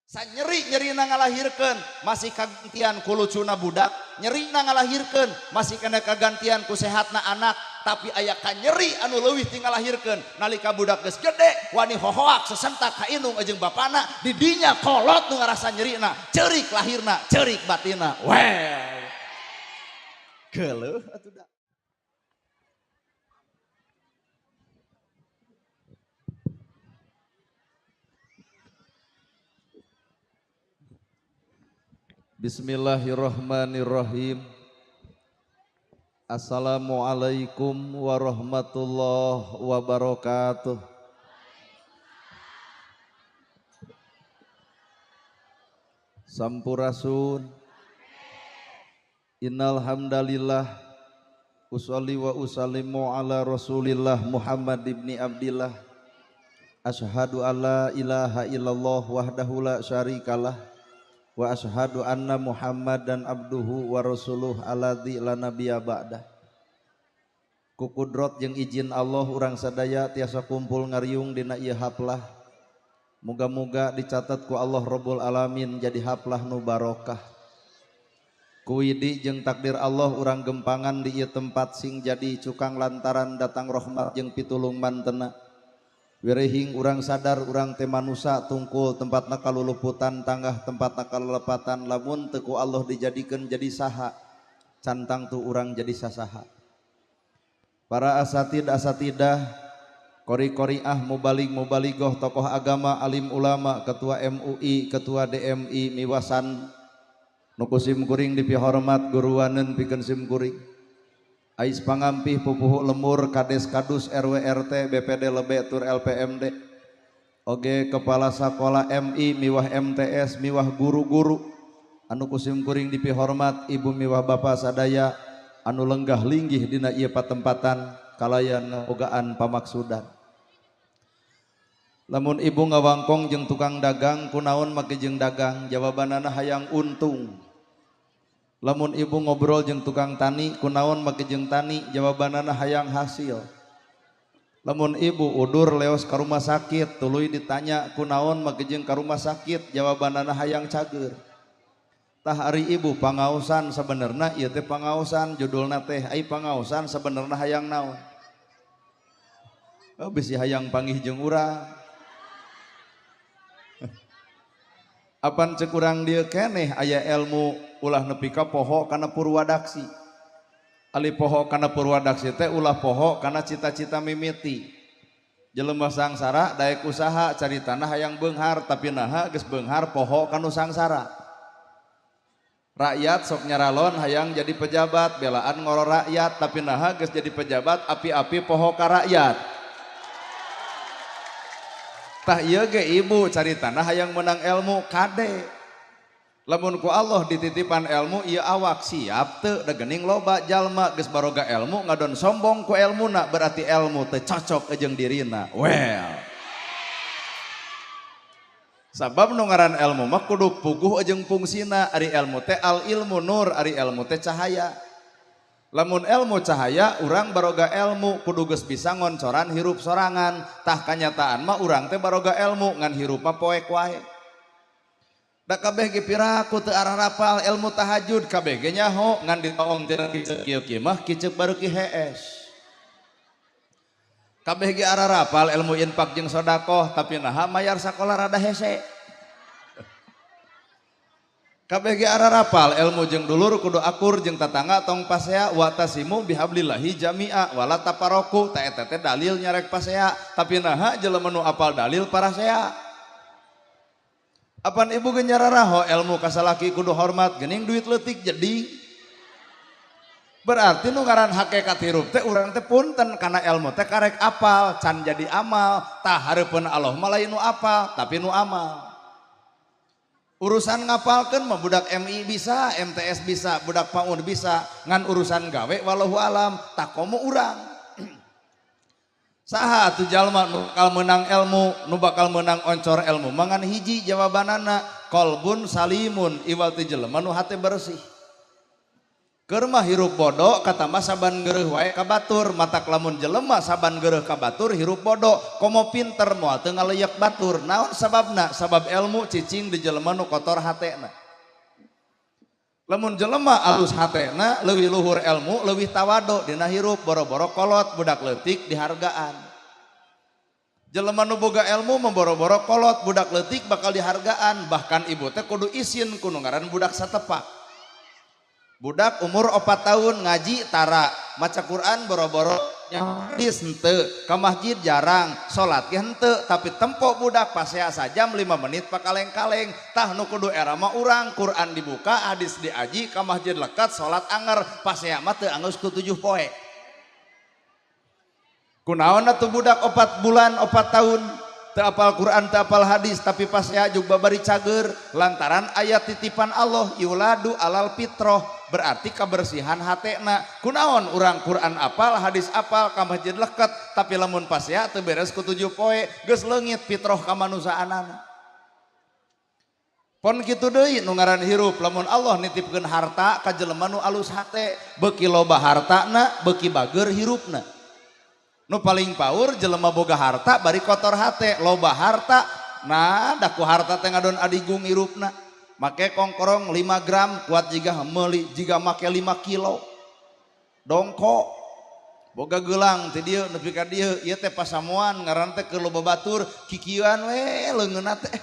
Sanyeri-nyerina ngalahirkeun masih kagantian ku lucuna budak, nyerina ngalahirkeun masih kena kagantian ku sehatna anak, tapi aya kanyeri anu leuwih ti ngalahirkeun nalika budak geus gede wani hohoak sesentak ka indung jeung bapana, di dinya kolot nu ngarasa nyerina, ceurik lahirna, ceurik batinna. Well. Geuleuh atuh da. Bismillahirrahmanirrahim. Assalamualaikum warahmatullahi wabarakatuh. Sampurasun. Innal hamdalillah usolli wa usallimu ala Rasulillah Muhammad ibni Abdillah. Asyhadu alla ilaha illallah wahdahu la syarikalah wa asyhadu anna Muhammadan abduhu wa rasuluh alladzi la nabiyya ba'dah. Ku kudrot jeung izin Allah urang sadaya tiasa kumpul ngariung dina ieu haplah. Muga-muga dicatat ku Allah Rabbul Alamin jadi haplah nu barokah. Ku widi jeung takdir Allah urang gempangan di ieu tempat sing jadi cukang lantaran datang rahmat jeung pitulung mantena. Wirehing urang sadar urang teh manusa tungkul tempatna kaluluputan tanggah tempatna kalelepatan lamun teu ku Allah dijadikeun jadi saha cantang tu urang jadi sasaha. Para asatid asatidah, kori-koriah, mubalig mubaligoh, tokoh agama, alim ulama, ketua MUI, ketua DMI, miwasan nu ku sim kuring dipihormat guruaneun pikeun sim kuring. Ais pangampih pupuhu lemur kades kadus RW RT BPD lebe tur LPMD oge kepala sekolah MI miwah MTS miwah guru-guru anu ku sim kuring dipihormat ibu miwah bapa sadaya anu lenggah linggih dina ieu patempatan kalayan ngabogaan pamaksudan. Lamun ibu ngawangkong jeung tukang dagang kunaon make jeung dagang jawabanana hayang untung. Lamun ibu ngobrol jeung tukang tani kunaon make jeung tani jawabanana hayang hasil. Lamun ibu udur leos ka rumah sakit tuluy ditanya kunaon make jeung ka rumah sakit jawabanana hayang cager. Tah ari ibu pangaosan sabenerna ieu teh pangaosan judulna teh ai pangaosan sabenerna hayang naon? Oh bisi hayang panggih jeung urang. Apan cek urang dieu keneh aya ilmu ulah nepi ka poho kana purwadaksi. Ali poho kana purwadaksi teh ulah poho kana cita-cita mimiti. Jelema sangsara daek usaha cari tanah hayang beunghar tapi naha geus beunghar poho kanu sangsara. Rakyat sok nyaralon hayang jadi pejabat belaan ngoro rakyat tapi naha geus jadi pejabat api-api poho ka rakyat. Tah ieu ge ibu cari tanah hayang menang ilmu kade. Lamun ku Allah dititipan ilmu ieu awak siap teu da geuning loba jalma geus baroga ilmu ngadon sombong ku elmuna berarti ilmu teu cocok jeung dirina. Well. Sabab nu ngaran ilmu mah kudu puguh jeung fungsina, ari ilmu teh al ilmu nur, ari ilmu teh cahaya. Lamun ilmu cahaya urang baroga ilmu kudu geus bisa ngoncoran hirup sorangan. Tah kanyataan mah urang teh baroga ilmu ngan hirup mah poek wae. Da kabeh ge piraku teu ararapal ilmu tahajud kabeh ge nyaho ngan ditoong teh kieu-kieu mah kiceuk baru ki hees. Kabeh ge ararapal ilmu infak jeung sedekah tapi naha mayar sakola rada hese. Kabeh ge ararapal ilmu jeung dulur kudu akur jeung tatangga tong pasea wa tasimu bihablillahi jami'a wala taparoku ta eta teh dalil nyarek pasea tapi naha jelema nu apal dalil parasea. Apan ibu ge nyararaho ilmu ka salaki kudu hormat geuning duit leutik jadi. Berarti nu ngaran hakikat hirup teh urang teh punten kana ilmu teh karek apal can jadi amal tah hareupeun Allah mah lain nu apal tapi nu amal. Urusan ngapalkeun mah budak MI bisa, MTS bisa, budak PAUD bisa, ngan urusan gawe wallahu alam tak komo urang. Saha atuh jalma nu bakal meunang ilmu, nu bakal meunang oncor ilmu mangan hiji jawabanana kolbun salimun iwal ti jelema nu hate bersih. Keur mah hirup bodoh kata mah saban gereuh wae ka batur, matak lamun jelema saban gereuh ka batur hirup bodoh, komo pinter moal teu ngaleyak batur. Naon sababna? Sabab ilmu cicing di jelema nu kotor hatena. Lamun jelema alus hatena leuwih luhur ilmu, leuwih tawado dina hirup, boro-boro kolot budak leutik dihargaan. Jelema nu boga ilmu memboro-boro kolot budak leutik bakal dihargaan, bahkan ibu teh kudu isin ku nu ngaran budak satepak. Budak umur 4 tahun ngaji tara, maca Quran boro-boro hadis henteu, ka masjid jarang, salat ge henteu, tapi tempo budak pasea sajam 5 menit pakaleng-kaleng. Tah nu kudu era mah urang, Quran dibuka, hadis diaji, ka masjid lekat, salat anger, pasea mah teu anggeus ku 7 poe. Kunaon atuh budak 4 bulan, 4 tahun teu apal Quran, teu apal hadis, tapi pasea jug babari cager lantaran ayat titipan Allah yuladu alal fitroh, berarti kebersihan hatena. Kunaon urang Quran apal, hadis apal, ka masjid leket, tapi lamun pasea teu beres ku 7 poe, geus leungit fitroh kamanusaanana. Pon kitu deui nu ngaran hirup, lamun Allah nitipkeun harta ka jelema nu alus hate, beuki loba hartana, beuki bager hirupna. Nu paling paur jelema boga harta bari kotor hate, loba harta, nah daku harta teh ngadon adigung hirupna. Make kongkorong 5 gram kuat jiga meuli, jiga make 5 kilo. Dongko boga gelang ti dieu nepi ka dieu, ieu teh pasamuan ngaran teh keur loba batur kikieuan we leungeunna teh.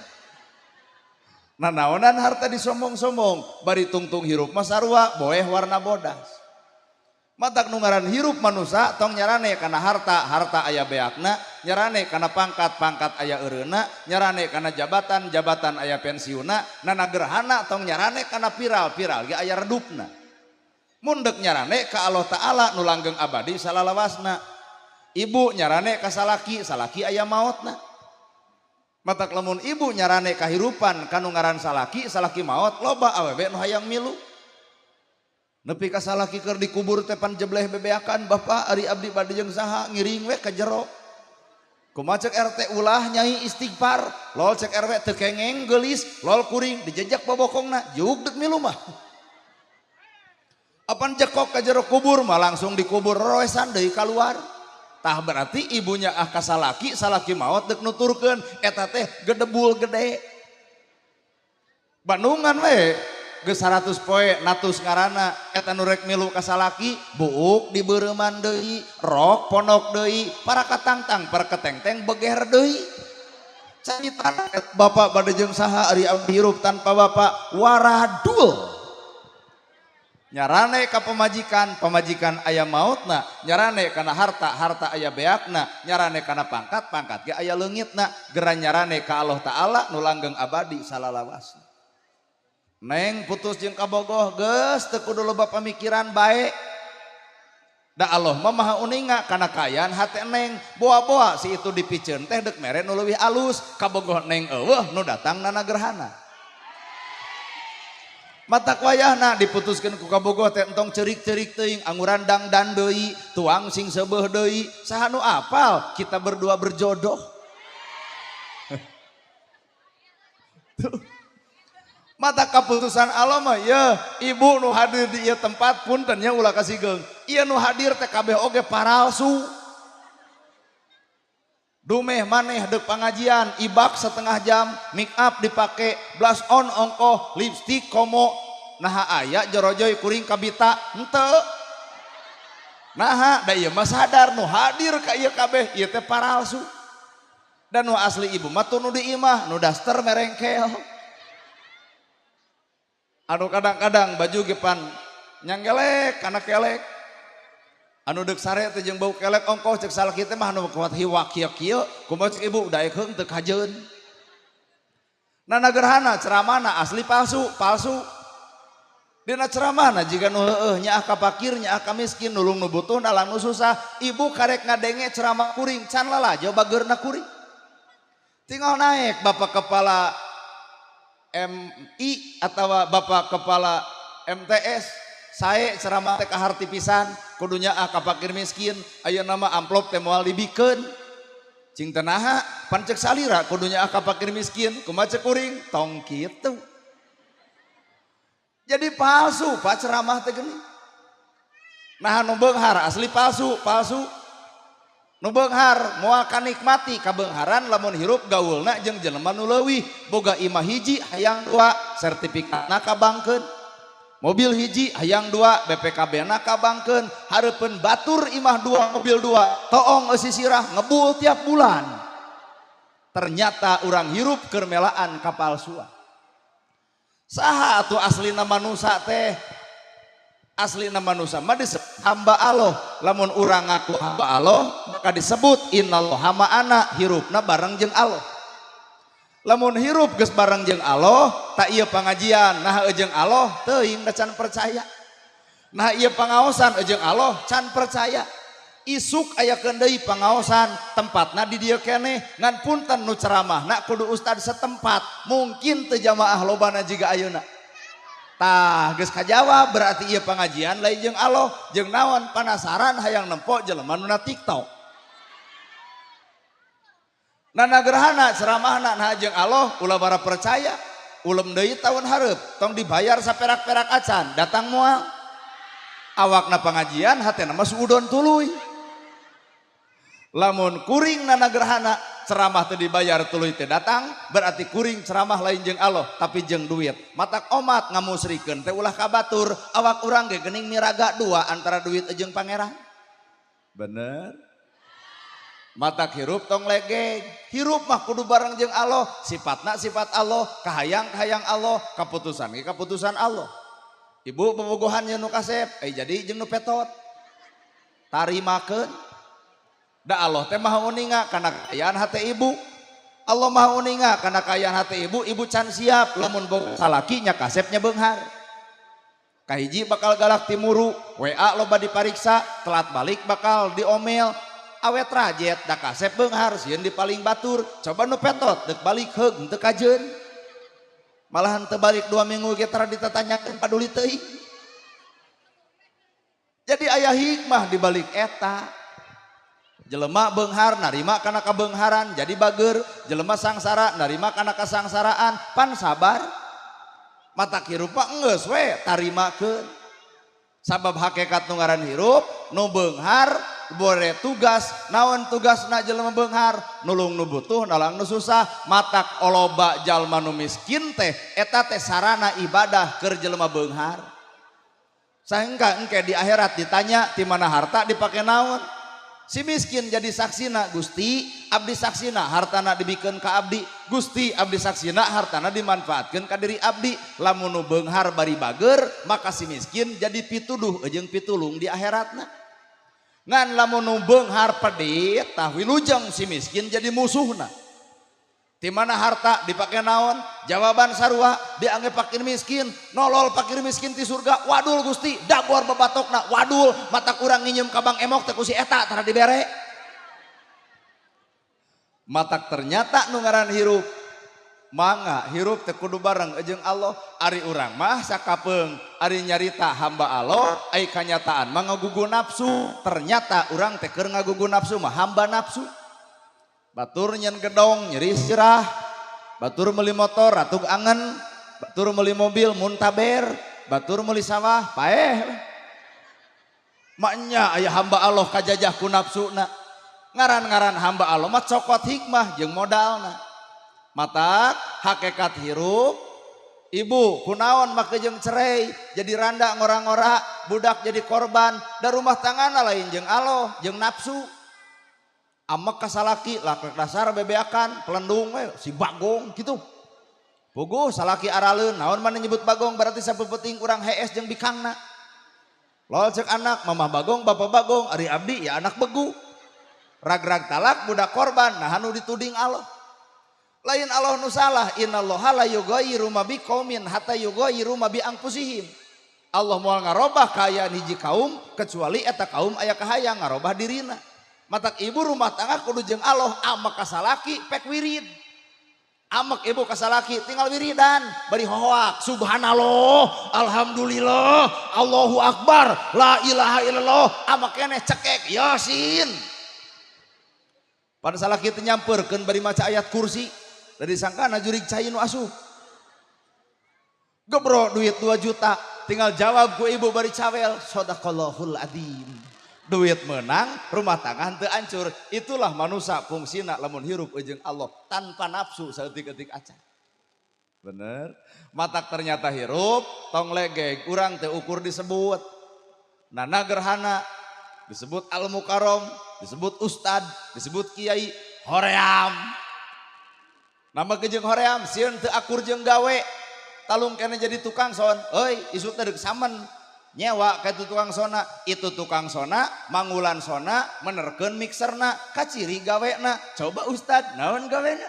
Nah naonan harta disombong-sombong, bari tungtung hirup mah sarua boeh warna bodas. Matak nu ngaran hirup manusa tong nyarane kana harta, harta aya beakna, nyarane kana pangkat, pangkat aya eureuna, nyarane kana jabatan, jabatan aya pensiunna, nana gerhana tong nyarane kana viral, viral ge aya redupna. Mun deuk nyarane ka Allah Ta'ala nu langgeng abadi salalawasna. Ibu nyarane ka salaki, salaki aya maotna. Matak lamun ibu nyarane kahirupan kanu ngaran salaki, salaki maot loba awewe nu hayang milu. Nepi ka salaki keur dikubur teh pan jebleh bebeakan, bapak ari abdi bade jeung saha ngiring we ka jero. Kumaha cek RT ulah nyai istighfar, lol cek RW teu kengeng geulis, lol kuring dijejak bobokongna, juk deuk milu mah. Apan jekok ka jero kubur mah langsung dikubur roesan deui kaluar. Tah berarti ibunya ah ka salaki, salaki maot deuk nuturkeun eta teh gedebul gede. Bandungan we geus 100 poe natus ngaranna eta nu rek milu ka salaki buuk dibeureman deui, rok ponok deui, para katangtang para ketengteng beger deui. Carita bapak bade jeung saha ari abdi hirup tanpa bapak waradul. Nyarane ka pemajikan, pemajikan aya mautna, nyarane kana harta, harta aya beakna, nyarane kana pangkat, pangkat ge aya leungitna, geura nyarane ka Allah Ta'ala nu langgeng abadi salalawasna. Neng putus jeung kabogoh geus teu kudu loba pamikiran bae. Da Allah mah maha uninga kana kaayaan hate neng, boa-boa si itu dipiceun teh deuk mere nu leuwih alus, kabogoh neng eueuh nu datang nana gerhana. Matak wayahna diputuskeun ku kabogoh teh entong ceurik-ceurik teuing, angguran dangdan deui, tuang sing seubeuh deui, saha nu apal kita berdua berjodoh. Tuh. Mata keputusan Allah mah ya ibu nu hadir di ieu tempat punten nya ulah kasigeung. Ieu nu hadir teh kabeh oge paralsu. Dumeh maneh deuk pangajian ibak setengah jam, make up dipake, blush on ongkoh, lipstick komo, naha aya jorojoy kuring kabita henteu. Naha da ieu mah sadar nu hadir ka ieu kabeh ieu teh paralsu. Dan nu asli ibu mah teu nu di imah, nu daster merengkel. Anu kadang-kadang baju gepan nyanggelek kana kelek. Anu deuk sare teh jeung bau kelek ongkoh cek salaki teh mah anu kuat hiwak kieu-kieu, kumaha cek ibu daek heung teu kajeun. Nana gerhana ceramahna asli palsu, palsu. Dina ceramahna jiga nu heueuh nyaah ka fakir, nyaah ka miskin, nulung nu butuh, nalang nu susah. Ibu karek ngadenge ceramah kuring can lalajo bageurna kuring. Tinggal naik bapak kepala MI atau bapak kepala MTS, sae ceramah teh kaharti pisan, kudunya ah ka fakir miskin, ayeuna mah amplop teh moal dibikeun. Cing teh naha, pan cek salira kudunya ah ka fakir miskin, kumaha cek kuring, tong kitu. Jadi palsu pak ceramah teh geuning. Nah nu beunghar asli palsu, palsu. Nu beunghar moal kanikmati kabeungharan lamun hirup gaulna jeung jelema nu leuwih. Boga imah hiji hayang dua, sertifikatna kabangkeun. Mobil hiji hayang dua, BPKB-na kabangkeun. Hareupeun batur imah dua, mobil dua, toong eusi sirah ngebul tiap bulan. Ternyata urang hirup keur melaan kapalsuan. Saha atuh aslina manusa teh? Aslina manusa mah disebut hamba Allah. Lamun urang ngaku hamba Allah, maka disebut innallaha ma'ana, hirupna bareng jeung Allah. Lamun hirup geus bareng jeung Allah, tak ieu pangajian nah jeung Allah teuing da can percaya. Nah ieu pangaosan jeung Allah can percaya. Isuk aya deui pangaosan tempatna di dieu keneh, ngan punten nu ceramahna kudu ustad setempat, mungkin teu jamaah lobana jiga ayeuna. Tah geus kajawab berarti ieu pangajian lain jeung Allah, jeung naon panasaran hayang nempo jelema nu na TikTok. Nana gerhana ceramahna nah jeung Allah ulah bara percaya, ulem deui tahun hareup, tong dibayar saperak-perak acan, datang moal. Awakna pangajian hatena mah suudon tuluy. Lamun kuring nana gerhana ceramah teu dibayar tuluy teu datang, berarti kuring ceramah lain jeung Allah tapi jeung duit. Matak omat ngamusrikeun teh ulah ka batur, awak urang ge geuning miraga dua antara duit jeung pangeran. Bener? Matak hirup tong legeg, hirup mah kudu bareng jeung Allah, sifatna sifat Allah, kahayang kahayang Allah, kaputusan ge kaputusan Allah. Ibu bobogohan jeung nu kasep, jadi jeung nu petot. Tarimakeun. Da Allah teh maha uninga kana kaayaan hate ibu. Allah maha uninga kana kaayaan hate ibu, ibu can siap lamun boga salaki nya kasepnya beunghar. Kahiji bakal galak timuru, WA loba dipariksa, telat balik bakal diomel. Awet rajet da kasep beunghar sieun dipaling batur, coba nu petot deuk balik heug henteu kajeun. Malahan teu balik 2 minggu ge tara ditatanyakeun paduli teuing. Jadi aya hikmah di balik eta. Jelema beunghar narima kana kabeungharan jadi bager, jelema sangsara narima kana kasangsaraan, pan sabar. Matak hirup mah geus we tarimakeun. Sabab hakikat nu ngaran hirup nu beunghar bore tugas, naon tugasna jelema beunghar? Nulung nu butuh, nalang nu susah. Matak oloba jalma nu miskin teh eta teh sarana ibadah keur jelema beunghar. Sehingga engke di akhirat ditanya di mana harta dipake naon? Si miskin jadi saksina, Gusti abdi saksina hartana dibikeun ka abdi, Gusti abdi saksina hartana dimanfaatkeun ka diri abdi. Lamun nu beunghar bari bager maka si miskin jadi pituduh jeung pitulung di akhiratna. Ngan lamun nu beunghar pedit tah wilujeng si miskin jadi musuhna. Di mana harta dipake naon? Jawaban sarua dianggap fakir miskin, nolol fakir miskin ti surga. Wadul Gusti, dagor babatokna, wadul mata kurang nginjem ka Bang Emok teh ku si eta tara dibere. Matak ternyata nu ngaran hirup mangga hirup teh kudu bareng jeung Allah. Ari urang mah sakapeung, ari nyarita hamba Allah, ai kanyataan mah ngagugu nafsu. Ternyata urang teh keur ngagugu nafsu mah hamba nafsu. Batur nyen gedong nyeri sirah, batur meuli motor ratug angen, batur meuli mobil muntaber, batur meuli sawah paeh. Maknya aya hamba Allah kajajah ku nafsuna. Ngaran-ngaran hamba Allah mah cokot hikmah jeung modalna. Matak hakikat hirup ibu kunaon make jeung cerai jadi randa ngora-ngora, budak jadi korban, da rumah tanggana lain jeung Allah jeung nafsu. Amek ka salaki lak dasar bebeakan pelendung we si bagong gitu. Puguh salaki araleun naon mana nyebut bagong berarti sapepeting urang hees jeung bikangna. Lol cek anak mamah bagong bapak bagong ari abdi ya anak begu. Rag-rag talak budak korban nah anu dituding Allah. Lain Allah nu salah, innallaha la yughayyiru ma biqaumin hatta yughayyiru ma bi anfusihim. Allah moal ngarobah kaayaan hiji kaum kecuali eta kaum aya kahayang ngarobah dirina. Matak ibu rumah tangga kudu jeung Allah, amek ka salaki pek wirid. Amek ibu ka salaki tinggal wiridan bari hohoak subhanallah, alhamdulillah, Allahu akbar, la ilaha illallah, amek keneh cekek yasin. Pada salaki teu nyamperkeun bari maca ayat kursi, dari sangkana jurig cai nu asup. Gebro duit 2 juta. Tinggal jawab ku ibu bari cawel, sadaqallahul adzim. Duit menang, rumah tangga henteu hancur. Itulah manusia fungsina lamun hirup jeung Allah tanpa nafsu saeutik-eutik acan. Bener. Matak ternyata hirup tong legeg urang teu ukur disebut. Nana gerhana disebut al mukarrom, disebut ustad, disebut kiai, hoream. Nama kejeng hoream sieun teu akur jeung gawe. Talung kene jadi tukang son, euy isuk teh deuk samen. Nyewa ka itu tukang sona, itu tukang sona, mangulan sona, menerkeun mixerna, kaciri gawena. Coba ustad, naon gawena?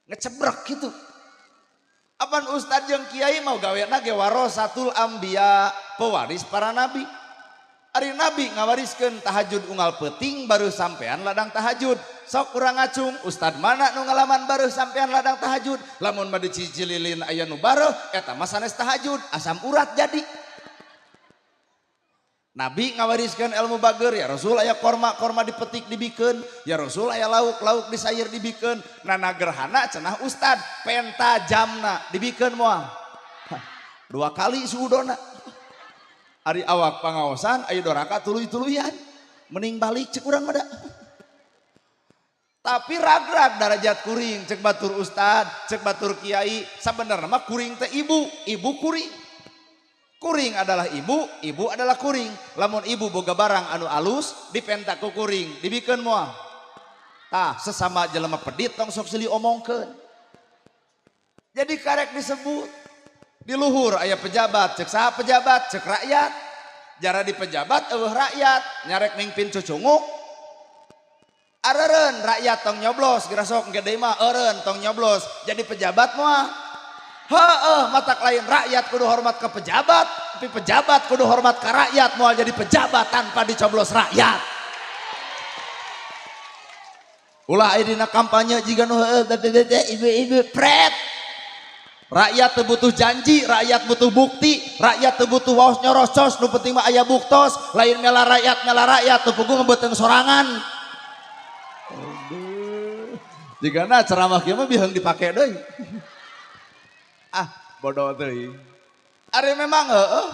Ngecebrek gitu. Apan ustad jeung kiai mau gawena ge warasatul anbiya, pewaris para nabi. Ari nabi ngawariskeun tahajud unggal peuting baru sampean ladang tahajud. Sok urang ngacung, ustad mana nu ngalaman baru sampean ladang tahajud? Lamun mah dicicililin aya nu bareuh, eta mah sanes tahajud, asam urat jadi. Nabi ngawariskeun ilmu bager, ya Rasul aya korma, korma dipetik dibikeun, ya Rasul aya lauk, lauk disayir dibikeun. Nana gerhana cenah ustad, penta jamna dibikeun moal. Dua kali suudona. Ari awak pangaosan ayo doraka tuluy-tuluyan. Mending balik cek urang mah da. Tapi ragrag darajat kuring cek batur ustad, cek batur kiai, sabenerna mah kuring teh ibu, ibu kuring. Kuring adalah ibu, ibu adalah kuring. Lamun ibu boga barang anu alus, dipenta ku kuring, dibikeun moal. Tah, sesama jelema pedit tong sok silih omongkeun. Jadi karek disebut di luhur aya pejabat, cek saha pejabat, cek rakyat. Jara di pejabat eueuh rakyat, nyarek mingpin cucunguk. Areureun rakyat tong nyoblos, geura sok engke deui mah eureun tong nyoblos. Jadi pejabat moal. Heeh, matak lain rakyat kudu hormat ke pejabat, tapi pejabat kudu hormat ke rakyat, moal jadi pejabat tanpa dicoblos rakyat. Ulah aya dina kampanye jiga nu heueuh ibu-ibu pret. Rakyat teu butuh janji, rakyat butuh bukti, rakyat teu butuh waos nyorocos, nu penting mah aya buktos, lain mela rakyat teu puguh ngebeuteung sorangan. Aduh. Jigana ceramah kieu mah biheung dipake deui. Ah, bodoh teuing. Ari memang heueuh.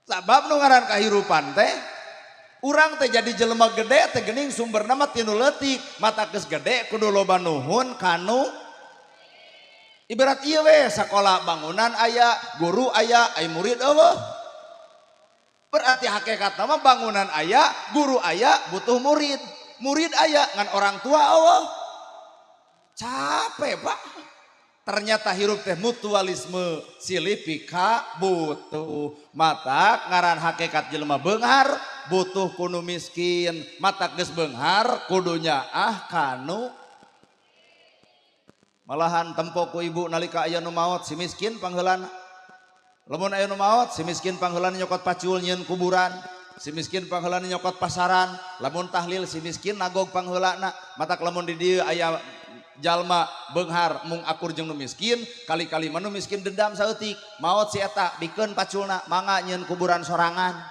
Sabab nu ngaran kahirupan teh urang teh jadi jelema gede teh geuning sumberna mah tinu leutik, mata geus gede kudu loba nuhun kanu ibarat ieu we sakola bangunan aya, guru aya, ai murid eueuh. Berarti hakikatna mah bangunan aya, guru aya, butuh murid. Murid aya ngan orang tua eueuh. Capek, Pak. Ternyata hirup teh mutualisme, silih pika butuh. Matak ngaran hakikat jelema beunghar butuh kunu miskin, matak geus beunghar kudu nyaah kanu. Malahan tempo ku ibu nalika aya nu maot si miskin pangheulana. Lamun aya nu maot si miskin pangheulana nyokot pacul nyieun kuburan, si miskin pangheulana nyokot pasaran, lamun tahlil si miskin nagog pangheulana. Matak lamun di dieu aya jalma beunghar mung akur jeung nu miskin, kali-kali mah nu miskin dendam saeutik, maot si eta bikeun paculna mangga nyieun kuburan sorangan.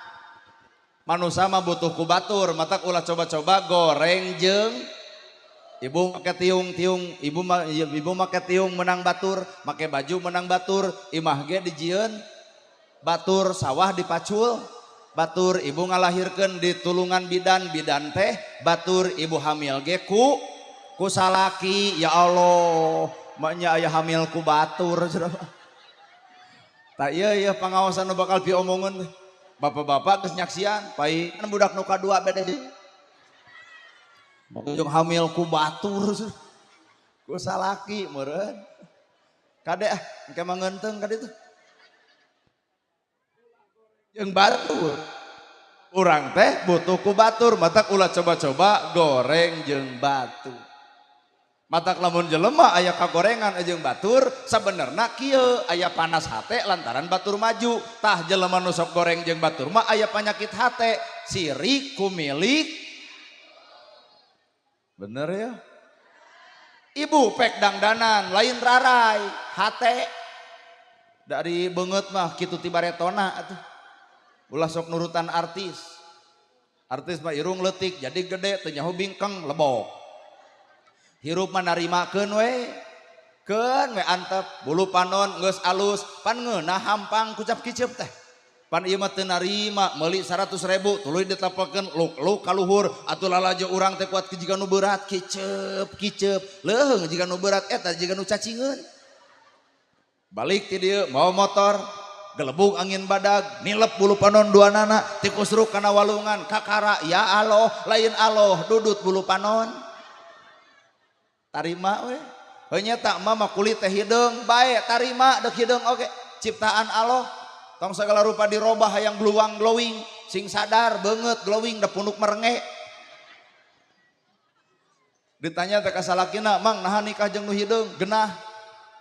Manusa mah butuh ku batur, matak ulah coba-coba goreng jeung ibu make tiung-tiung, ibu make tiung menang batur, make baju menang batur, imah ge dijieun batur, sawah dipacul batur, ibu ngalahirkeun di tulungan bidan, bidan teh batur, ibu hamil ge ku salaki, ya Allah, maknya aya hamil ku batur. Tak ieu ieu pangaosan nu bakal piomongeun. Bapak-bapak geus nyaksian, pai budak nu kadua beda deui. Jeung hamil ku batur, ku salaki meureun. Kade ah, engke mah ngeunteung ka ditu. Jeung batur. Urang teh butuh ku batur, matak ulah coba-coba goreng jeung batu. Matak lamun jelema aya kagorengan jeung batur, sabenerna kieu aya panas hate lantaran batur maju. Tah jelema nu sok goreng jeung batur mah aya panyakit hate, sirik ku milik. Bener ya? Ibu pek dangdanan, lain rarai, hate. Dari beungeut mah kitu ti baretona atuh. Ulah sok nurutan artis. Artis mah irung leutik jadi gede teu nyaho bingkeng lebok. Hirup mah narimakeun we. Keun we antep bulu panon geus alus pan ngeunah hampang kucap kicep teh. Pan ieu mah teu narima meuli 100.000 tuluy ditepelkeun luk-luk ka luhur atuh lalajo urang teh kuat jiga nu berat kicep kicep leuheung jiga nu berat eta jiga nu cacingeun. Balik ti dieu mawa motor gelebug angin badag nilep bulu panon dua nana tikusruk kana walungan kakara ya Allah lain Allah dudut bulu panon. Tarima we. Heuh nya tak mah kulit teh hideung bae tarima deuk hideung oge ciptaan Allah. Tong segala rupa dirobah hayang gluwang glowing sing sadar beungeut glowing da punuk merenge. Ditanya teh ka salakina, "Mang, naha nikah jeung nu hideung?" Genah.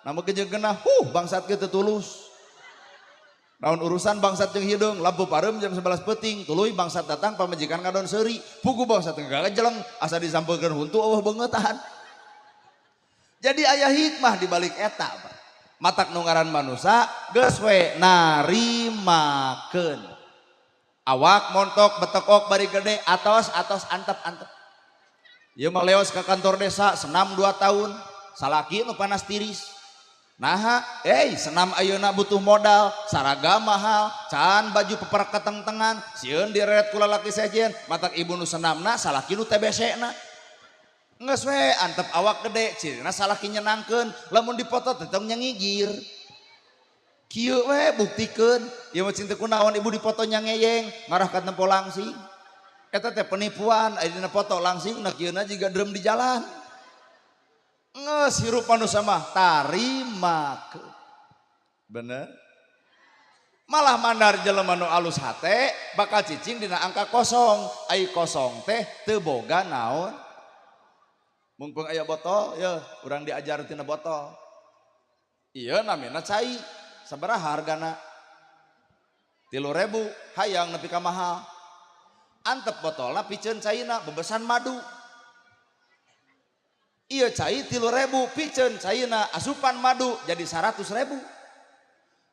Nama ge jeung genah, huh bangsat ge teu tulus. Naon urusan bangsat jeung hideung, lampu pareum jam 11 peuting, tuluy bangsat datang pamajikan ngadon seuri, pugu bangsat ngagajeleng asa disampeukeun huntu eueuh beungeutan. Jadi aya hikmah di balik eta, Pak. Matak nu ngaran manusa geus we narimakeun. Awak montok betekok bari gede atos atos antep antep. Ieu mah leos ka kantor desa senam 2 tahun, salaki nu panas tiris. Naha, senam ayeuna butuh modal, saragam mahal, can baju peperek ketengtengan, sieun direret ku lalaki sejen, matak ibu nu senamna salaki nu TBC-na. Geus we antep awak gede, cirina salaki nyenangkeun, lamun dipoto teh tong nyangigir. Kieu we buktikeun, ieu mah cinta kunaon ibu dipoto nyangeyeng, ngarah ka tempo langsing. Eta teh penipuan, aya dina foto langsing na kieuna jiga drum di jalan. Geus hirup manusia mah tarimakeun. Bener? Malah mandar jelema nu alus hate bakal cicing dina angka kosong. Ai kosong teh teu boga naon. Mumpung aya botol, ya urang diajar tina botol. Ieu namina cai. Sabaraha hargana? 3.000, hayang nepi ka mahal. Antep botolna piceun caina bebesan madu. Ieu cai 3.000 piceun caina asupan madu jadi 100.000.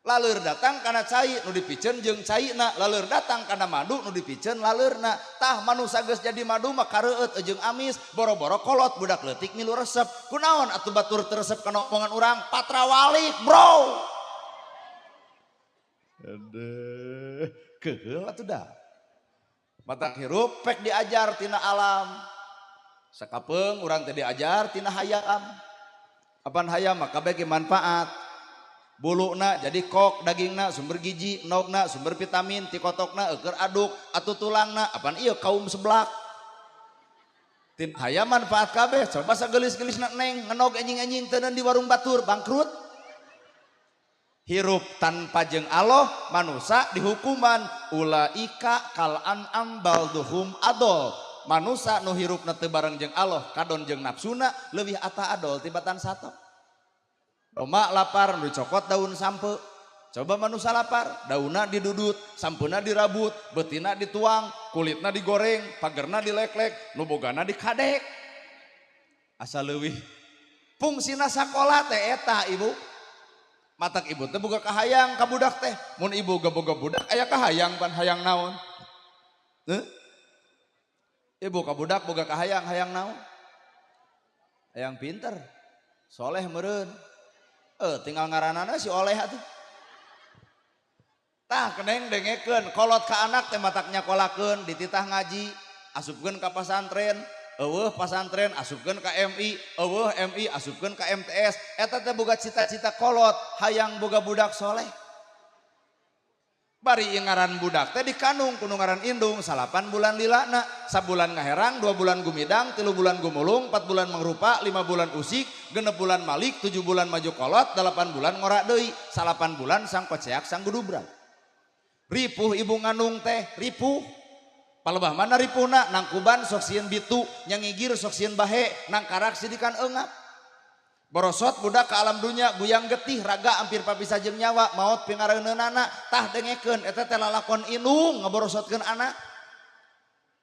Laleur datang kana cai nu dipiceun jeung caina, laleur datang kana madu nu dipiceun laleurna. Tah manusa geus jadi madu mah kareueut jeung amis, boro-boro kolot budak leutik milu resep. Kunaon atuh batur teu resep kana omongan urang? Patrawalik, bro. Aduh, keheul atuh dah. Matak hirup pek diajar tina alam. Sakapeung urang teh diajar tina hayam. Apan hayam mah kabeh ge manfaat. Buluna jadi kok, dagingna sumber gizi, endogna sumber vitamin, tikotokna eueur aduk, atuh tulangna apan ieu kaum seblak. Tin hayam manfaat kabeh, coba sagelis-gelisna neng ngenog anjing-anjing teuneun di warung batur bangkrut. Hirup tanpa jeung Allah manusa dihukuman ulaika kal an'am balduhum adol. Manusa nu hirupna teu bareng jeung Allah kadon jeung nafsuna leuwih ata adol tibatan sato. Roma lapar nu dicokot daun sampe. Coba manusa lapar, daunna didudut, sampeuna dirabut, betina dituang, kulitna digoreng, pagerna dileklek, nu bogana dikadek. Asa leuwih fungsina sakola teh eta ibu. Matak ibu teh boga kahayang ka budak teh. Mun ibu boga budak aya kahayang pan hayang naon? Heuh? Ibu ka budak boga kahayang hayang naon? Hayang pinter, soleh meureun. Tinggal ngaranana si oleh atuh. Tah keneng dengekeun kolot ka anak teh matak nyakolakeun dititah ngaji, asupkeun ka pasantren, eueuh pasantren asupkeun ka MI, eueuh MI asupkeun ka MTS. Eta teh boga cita-cita kolot hayang boga budak soleh. Bari ieu ngaran budak teh dikandung ku nu ngaran indung 8 bulan lilana, sabulan ngaherang, 2 bulan gumidang, 3 bulan gumulung, 4 bulan mangrupa, 5 bulan usik, 6 bulan malik, 7 bulan maju kolot, 8 bulan ngora deui, 8 bulan sang koceak sang gudubran. Ripuh ibu ngandung teh, ripuh. Palebah mana ripuhna? Nangkuban sok sieun bitu, nyangigir sok sieun bahe, nangkarak sidikan eungap. Borosot budak ke alam dunia, guyang getih, raga hampir papisah jeung nyawa, maot pingareuneunana, tah dengekeun eta teh lalakon indung ngaborosotkeun anak.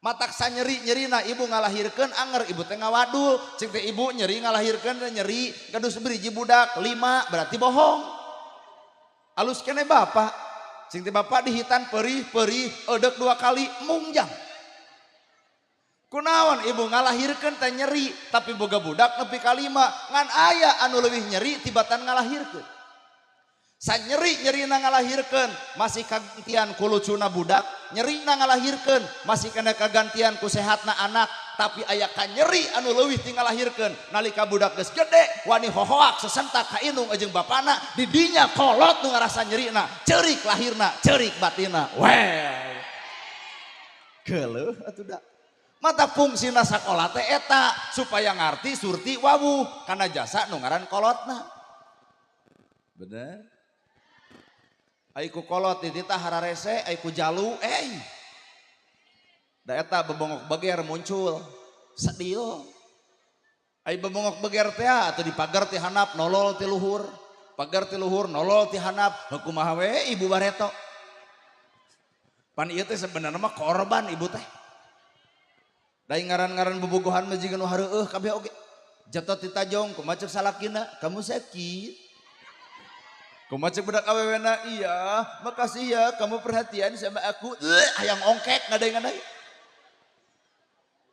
Matak sanyeri-nyerina ibu ngalahirkeun anger ibu teh ngawadul, cing teh ibu nyeri ngalahirkeun teh nyeri, gaduh beriji budak 5 berarti bohong. Alus kene bapak, cing teh bapak dihitan perih-perih, edek 2 kali mungjang. Kunaon ibu ngalahirkeun teh nyeri, tapi boga budak nepi ka 5, ngan aya anu leuwih nyeri tibatan ngalahirkeun. Sanyeri nyerina ngalahirkeun masih kagantian ku lucuna budak, nyerina ngalahirkeun masih kena kagantian ku sehatna anak, tapi aya kanyeri anu leuwih ti ngalahirkeun nalika budak geus gede wani hohoak sesentak ka indung jeung bapana, di dinya kolot nu ngarasa nyerina, ceurik lahirna, ceurik batinna. Well. Geuleuh atuh da. Mata fungsina sakola teh eta supaya ngarti surti wawuh kana jasa nu ngaran kolotna. Bener? Ai ku kolot dititah hararese, ai ku jalu, Da eta bebongok beger muncul, sedih. Ai bebongok beger teh atuh di pagar ti handap nolol ti luhur, pagar ti luhur nolol ti handap, kumaha we ibu bareto. Pan ieu teh sebenarnya mah korban ibu teh. Da ngaran-ngaran bobogohan mah jiga nu hareueuh kabeh oge. Jatuh ti tajong kumaha ceuk salakina, kamu sakit. Kumaha ceuk budak awewena, iya makasih ya kamu perhatian sama aku. Hayang ongkek ngadai-ngadai.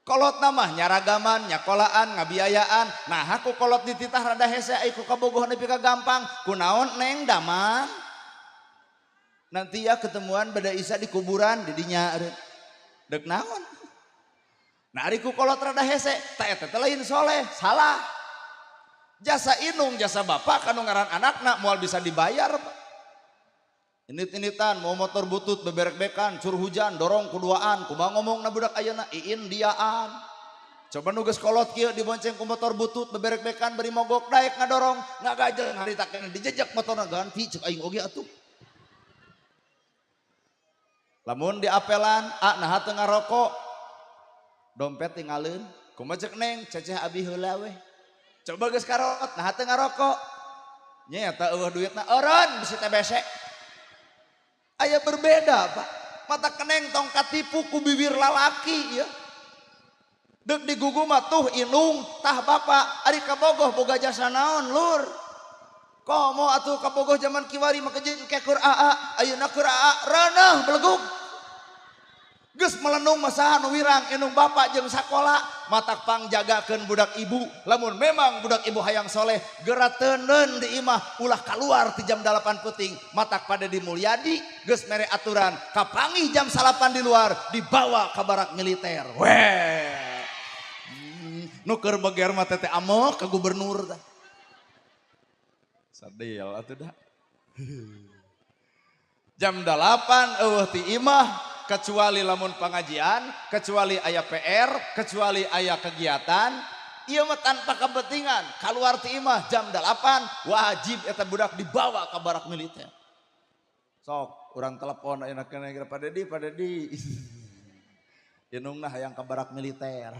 Kolot mah nyaragaman, nyakolaan, ngabiayaan. Nah aku kolot dititah rada hese, ai ku kabogohan nepi ka gampang. Kunaon neng damang. Nanti ya ketemuan bada Isa di kuburan di dinya. Dek naon. Nah ari ku kolot rada hese, ta eta teh lain soleh, salah. Jasa inung, jasa bapak kanu ngaran anakna moal bisa dibayar, Pak. Init-initan mau motor butut beberek-bekan, cur hujan, dorong kuduaan, kumaha ngomongna budak ayeuna, iin diaan. Coba nu geus kolot kieu dibonceng ku motor butut beberek-bekan bari mogok daek ngadorong, ngagajel ngaritakeun dijejek motorna ganti ceuk aing oge atuh. Lamun diapelan, a naha teu ngarokok. Dompet tinggalin, kumaha ceuk neng, ceceh abi heula weh. Coba geus karot, naha teu ngarokok. Nya eta eueuh duitna eureun bisi TBC. Aya berbeda, Pak. Mata keneng tong katipu ku bibir lalaki ya. Deuk digugu mah tuh inung tah bapak ari kabogoh boga jasa naon lur. Komo atuh kabogoh zaman kiwari mah kejeun keur aa, ayeuna keur aa reuneuh belegug. Geus melenung mah saha nu wirang inung bapak jeung sakola matak pangjagakeun budak ibu. Lamun memang budak ibu hayang soleh geura teuneun di imah ulah kaluar ti jam 8 peuting matak pada di Mulyadi geus mere aturan kapanggih jam 9 di luar dibawa ka barak militer. Weh. Nu keur beger mah teh amok ka gubernur tah. Sadil atuh da. Jam 8 eueuh ti imah kecuali lamun pengajian, kecuali aya PR, kecuali aya kegiatan, ieu mah tanpa kepentingan, keluar ti imah jam 8 wajib eta budak dibawa ke barak militer. Sok urang telepon ayeuna keneh Pak Dedi, Pak Dedi. Inungna hayang ka barak militer.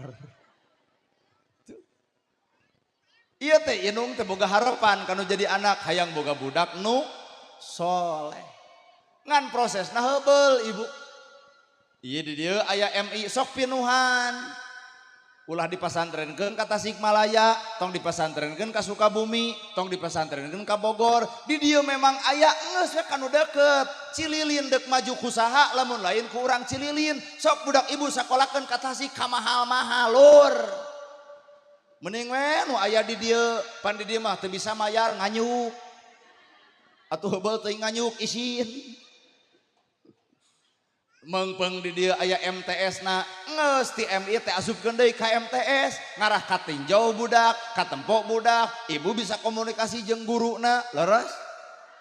Ieu teh inung teh boga harapan kanu jadi anak hayang boga budak nu soleh. Ngan prosesna heubeul ibu. Ieu di dieu aya MI sok pinuhan. Ulah dipasantrenkeun ka Tasikmalaya, tong dipasantrenkeun ka Sukabumi, tong dipasantrenkeun ka Bogor. Di dieu memang aya geus we kanu deukeut. Cililin deuk maju kusaha lamun lain ku urang Cililin. Sok budak ibu sakolakeun ka Tasik ka mahal-mahal lur. Mending we nu aya di dieu, pan di dieu mah teu bisa mayar nganyuk. Atuh heubeul teuing nganyuk isin. Mengpeng di dieu aya MTS na geus ti MI teh asupkeun deui ka MTS ngarah katinjau budak katempo budak ibu bisa komunikasi jeung guruna leres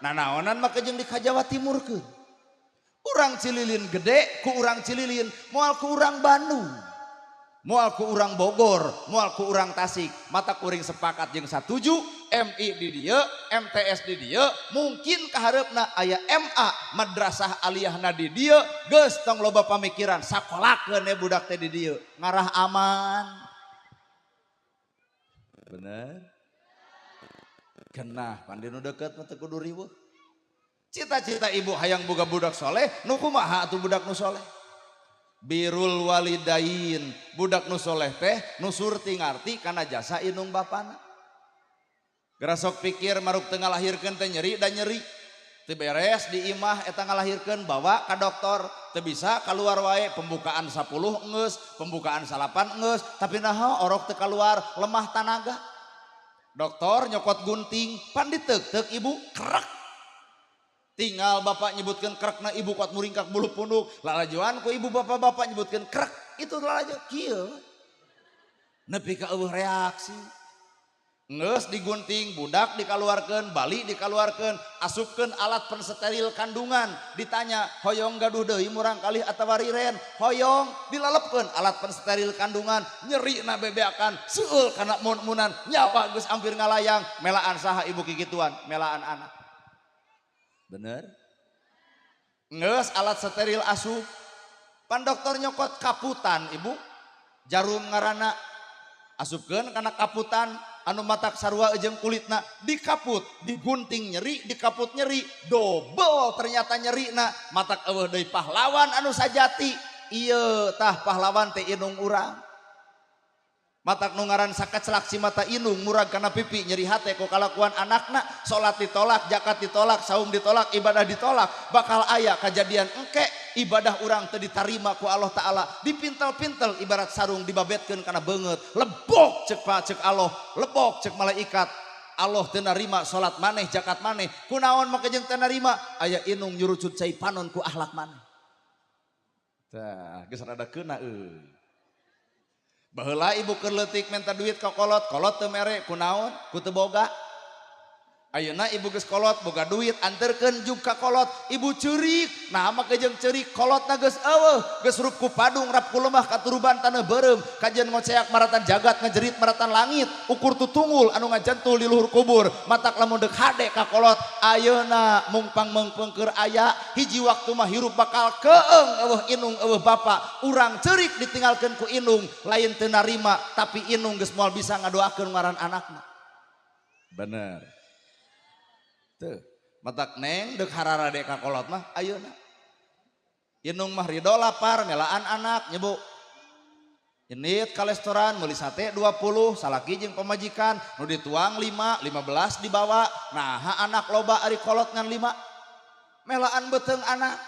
nanaonan mah jeung di ka Jawa Timurkeun urang Cililin gede ku urang Cililin moal ku urang Bandung moal ku urang Bogor moal ku urang Tasik mata kuring sepakat jeung satuju MI di dieu MTS di dieu mungkin kahareupna aya MA Madrasah Aliyahna di dieu geus tong loba pamikiran sakolakeun we budak teh di dieu ngarah aman bener genah pan di nu deukeut mah teu kudu riweuh cita-cita ibu hayang boga budak soleh nu kumaha atuh budak nu soleh birul walidain budak nu soleh teh nu surti ngarti kana jasa inung bapana. Gerasok pikir maruk teu ngalahirkeun teh nyeri dan nyeri. Teu beres di imah eta ngalahirkeun bawa ka dokter, teu bisa keluar wae pembukaan 10 geus, pembukaan 8 geus, tapi naha orok teu keluar, lemah tanaga. Dokter nyokot gunting, pan diteuk-teuk ibu krek. Tinggal bapak nyebutkeun krekna ibu kuat muringkak bulu punduk, lalajuan ku ibu bapak-bapak nyebutkeun krek, itu lalajo kieu. Nepi ka eueuh reaksi. Ngeus digunting, budak dikaluarkeun, bali dikaluarkeun, asupkeun alat pensteril kandungan, ditanya hoyong gaduh deui murang kalih atawa riren, hoyong dilalepkeun alat pensteril kandungan, nyerina bebeakan, seueul kana mun-munan, nyawa geus hampir ngalayang, melaan saha ibu kikituan, melaan anak. Bener? Ngeus alat steril asup, pan dokter nyokot kaputan ibu, jarum ngaranna asupkeun kana kaputan, anu matak sarua jeung kulitna dikaput, digunting nyeri, dikaput nyeri, dobel ternyata nyerina, matak eueuh deui pahlawan anu sajati. Ieu tah pahlawan teh indung urang. Matak nu ngaran sakacelak si mata indung murag kana pipi nyeri hate ku kalakuan anakna, salat ditolak, zakat ditolak, saum ditolak, ibadah ditolak, bakal aya kajadian engke ibadah urang teu ditarima ku Allah Ta'ala, dipintel-pintel ibarat sarung dibabetkeun kana beungeut, lebok cek pa cek Allah, lebok cek malaikat, Allah teu narima salat maneh, zakat maneh, kunaon make jeung teu narima, aya indung nyurucut cai panon ku akhlak maneh. Tah, geus rada keuna euy. Baheula ibu keur leutik minta duit ka kolot, kolot teu mere, kunaon? Ku teu boga. Ayeuna ibu geus kolot boga duit anterkeun jug ka kolot, ibu ceurik, nah make jeung ceurik kolotna geus eueuh, geus rup ku padung rap ku lemah katuruban taneuh beureum, kajian ngoceak maratan jagat ngajerit maratan langit, ukur tutungul anu ngajantul di luhur kubur, matak lamun deuk hade ka kolot, ayeuna mungpang meungpeungkeur aya, hiji waktu mah hirup bakal keeng eueuh indung eueuh bapa, urang ceurik ditinggalkeun ku indung, lain teu narima tapi indung geus moal bisa ngadoakeun ngaran anakna. Bener. Tuh, matak neng deuk hararade ka kolot mah ayeuna. Indung mah ridho lapar melaan anak nyebu. Indit ka restoran meuli sate 20, salaki jeung pamajikan nu dituang 5, 15 dibawa. Nah, anak loba ari kolot ngan 5. Melaan beuteung anak.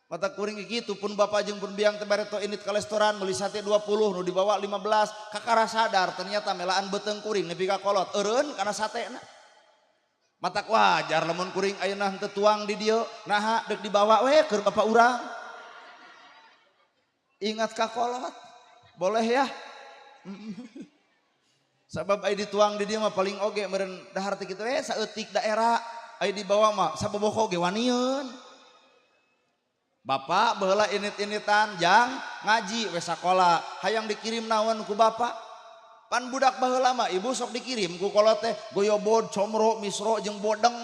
Mata kuring kitu pun bapak jeung pun biang teh bareto indit ka restoran meuli sate 20 nu dibawa 15, kakara sadar ternyata melaan beuteung kuring nepi ka kolot eureun kana satena. Matak wajar lamun kuring ayeuna henteu tuang di dieu, naha deuk dibawa we keur bapak urang. Ingat ka kolot. Boleh ya? Sabab aya dituang di dieu mah paling oge meureun dahar teh kitu we saeutik daerah, aya dibawa mah saboboko ge wanieun. Bapak baheula init-initan jang ngaji we sakola, hayang dikirim naon ku bapak. Pan budak baheula mah ibu sok dikirim ku kolot teh goyobod, comro, misro jeung bodeng.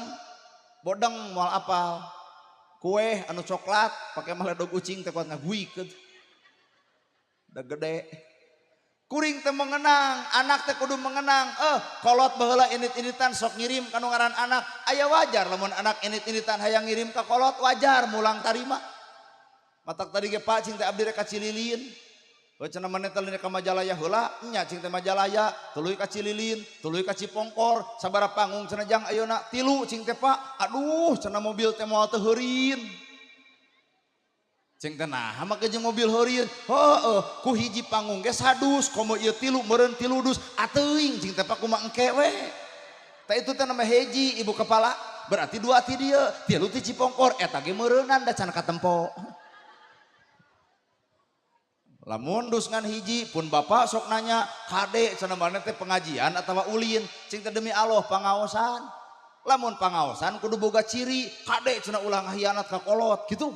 Bodeng moal apal. Kue anu coklat pake maledog ucing teh kuat ngaguikeun. Da gede. Kuring teh mengenang, anak teh kudu mengenang. Kolot baheula init-initan sok ngirim ka nu ngaran anak. Aya wajar lamun anak init-initan hayang ngirim ka kolot wajar mulang tarima. Matak tadi ge Pak cing teh abdi rek ka Cililin. Heuh cenah maneh teh ka Majalaya heula, nya cing teh Majalaya, tuluy ka Cililin, tuluy ka Cipongkor, sabaraha panggung cenah jang ayeuna tilu cing teh Pak. Aduh cenah mobil teh moal teu heurin. Cing teh naha make jeung mobil heurin. Heueuh, ku hiji panggung ge sadus, komo ieu tilu meureun tilu dus, ateuing cing teh Pak kumaha engke we. Tah itu teh nama hiji ibu kepala, berarti dua ti dieu, tilu ti Cipongkor, eta ge meureunan da can katempo. Lamun dus ngan hiji pun bapak sok nanya kade cenah maneh teh pengajian atawa ulin, cing teh demi Allah pangaosan. Lamun pangaosan kudu boga ciri, kade cenah ulah ngahianat ka kolot gitu.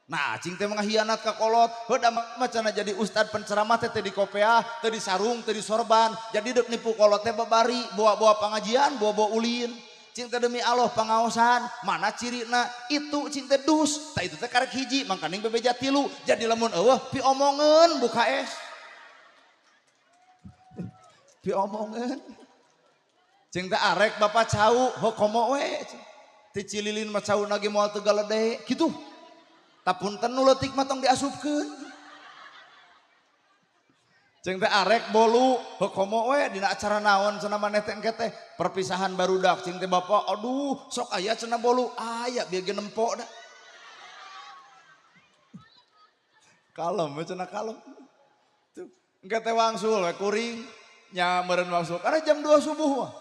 Nah cing teh mengkhianat ka kolot, heuh da mah cenah jadi ustad penceramah teh teu di kopeah, teu di sarung, teu di sorban, jadi deuk nipu kolot teh babari, bawa-bawa pengajian, bawa-bawa ulin. Cing teh demi Allah pangaosan, mana cirina itu cing teh dus, tah itu teh karek hiji, mangkaning bebeja tilu, jadi lamun eueuh piomongeun buka es. Piomongeun. Cing teh arek bapak cau, heuh komo we. Ti Cililin mah cau nage moal teu galede, kitu. Tapunten nu leutik mah tong diasupkeun. Cing teh arek bolu heuh komo we dina acara naon cenah maneh teh engke teh perpisahan barudak cing teh bapak aduh sok aya cenah bolu aya bieu ge nempo da. Kalem we cenah kalem. Tuh engke teh wangsul we kuring nya meureun wangsul karena jam 2 subuh mah.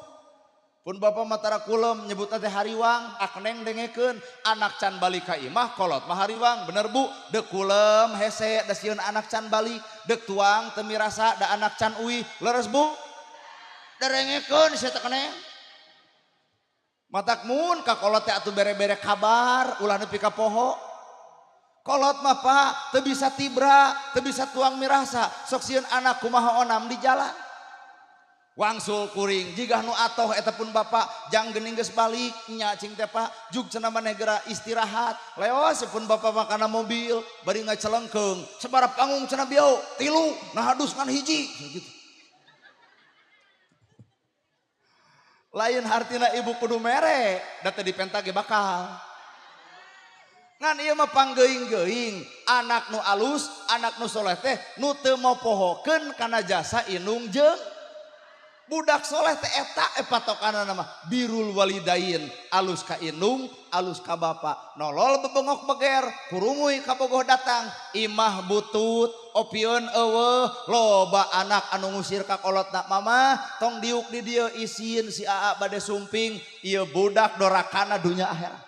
Pun bapak matara kulem nyebutna teh hariwang akneng dengekeun anak can balik ka imah kolot mah hariwang bener bu deuk kulem hese da sieun anak can balik deuk tuang teu mirasa da anak can uih leres bu darengekeun sia teh keneng matak mun ka kolot teh atuh bere-bere kabar ulah nepi ka poho kolot mah pak teu bisa tibra teu bisa tuang mirasa sok sieun anak kumaha onam di jalan. Wangsul kuring jigah nu atoh eta pun bapak jang geuning geus balik nya cing teh pak jug cenah maneh geura istirahat leos pun bapak mah kana mobil bari ngacelengkeung sabaraha panggung cenah bieu tilu nah hadus ngan hiji gitu. Lain hartina ibu kudu mere da teu dipenta ge bakal ngan ieu mah panggeuing-geuing anak nu alus anak nu soleh teh nu teu mopohokeun kana jasa indung jeung budak soleh teh eta patokanana mah birrul walidain alus ka indung alus ka bapa nolol bebengok beger kurungui kabogoh datang imah butut opieun eueuh loba anak anu ngusir ka kolotna mama tong diuk di dieu isin si aa bade sumping ieu budak dorakana dunya akhirat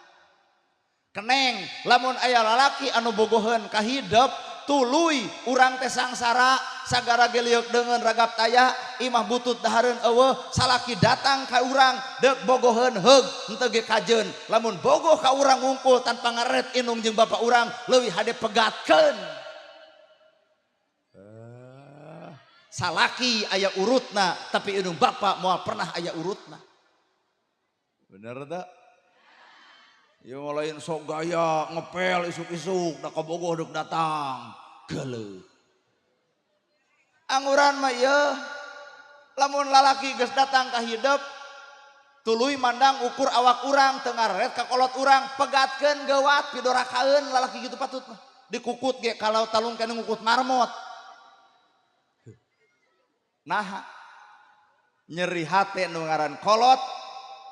keneng lamun aya lalaki anu bogoheun ka hidep tuluy urang teh sangsara sagara ge lieuk deungeun ragap taya imah butut dahareun eueuh salaki datang ka urang deuk bogoheun heug henteu ge kajeun lamun bogoh ka urang ngungkul tanpa ngaret indung jeung bapa urang leuwih hade pegatkeun salaki aya urutna tapi indung bapa moal pernah aya urutna bener teu? Ya lain sok gaya ngepel isuk-isuk da kabogoh deuk datang geuleuh. Angguran mah ieu lamun lalaki geus datang ka hidep tuluy mandang ukur awak urang teu ngaret ka kolot urang pegatkeun geuwat pidorakaeun lalaki kitu patut mah dikukut ge kalau talung kana ngukut marmot. Naha nyeri hate nu ngaran kolot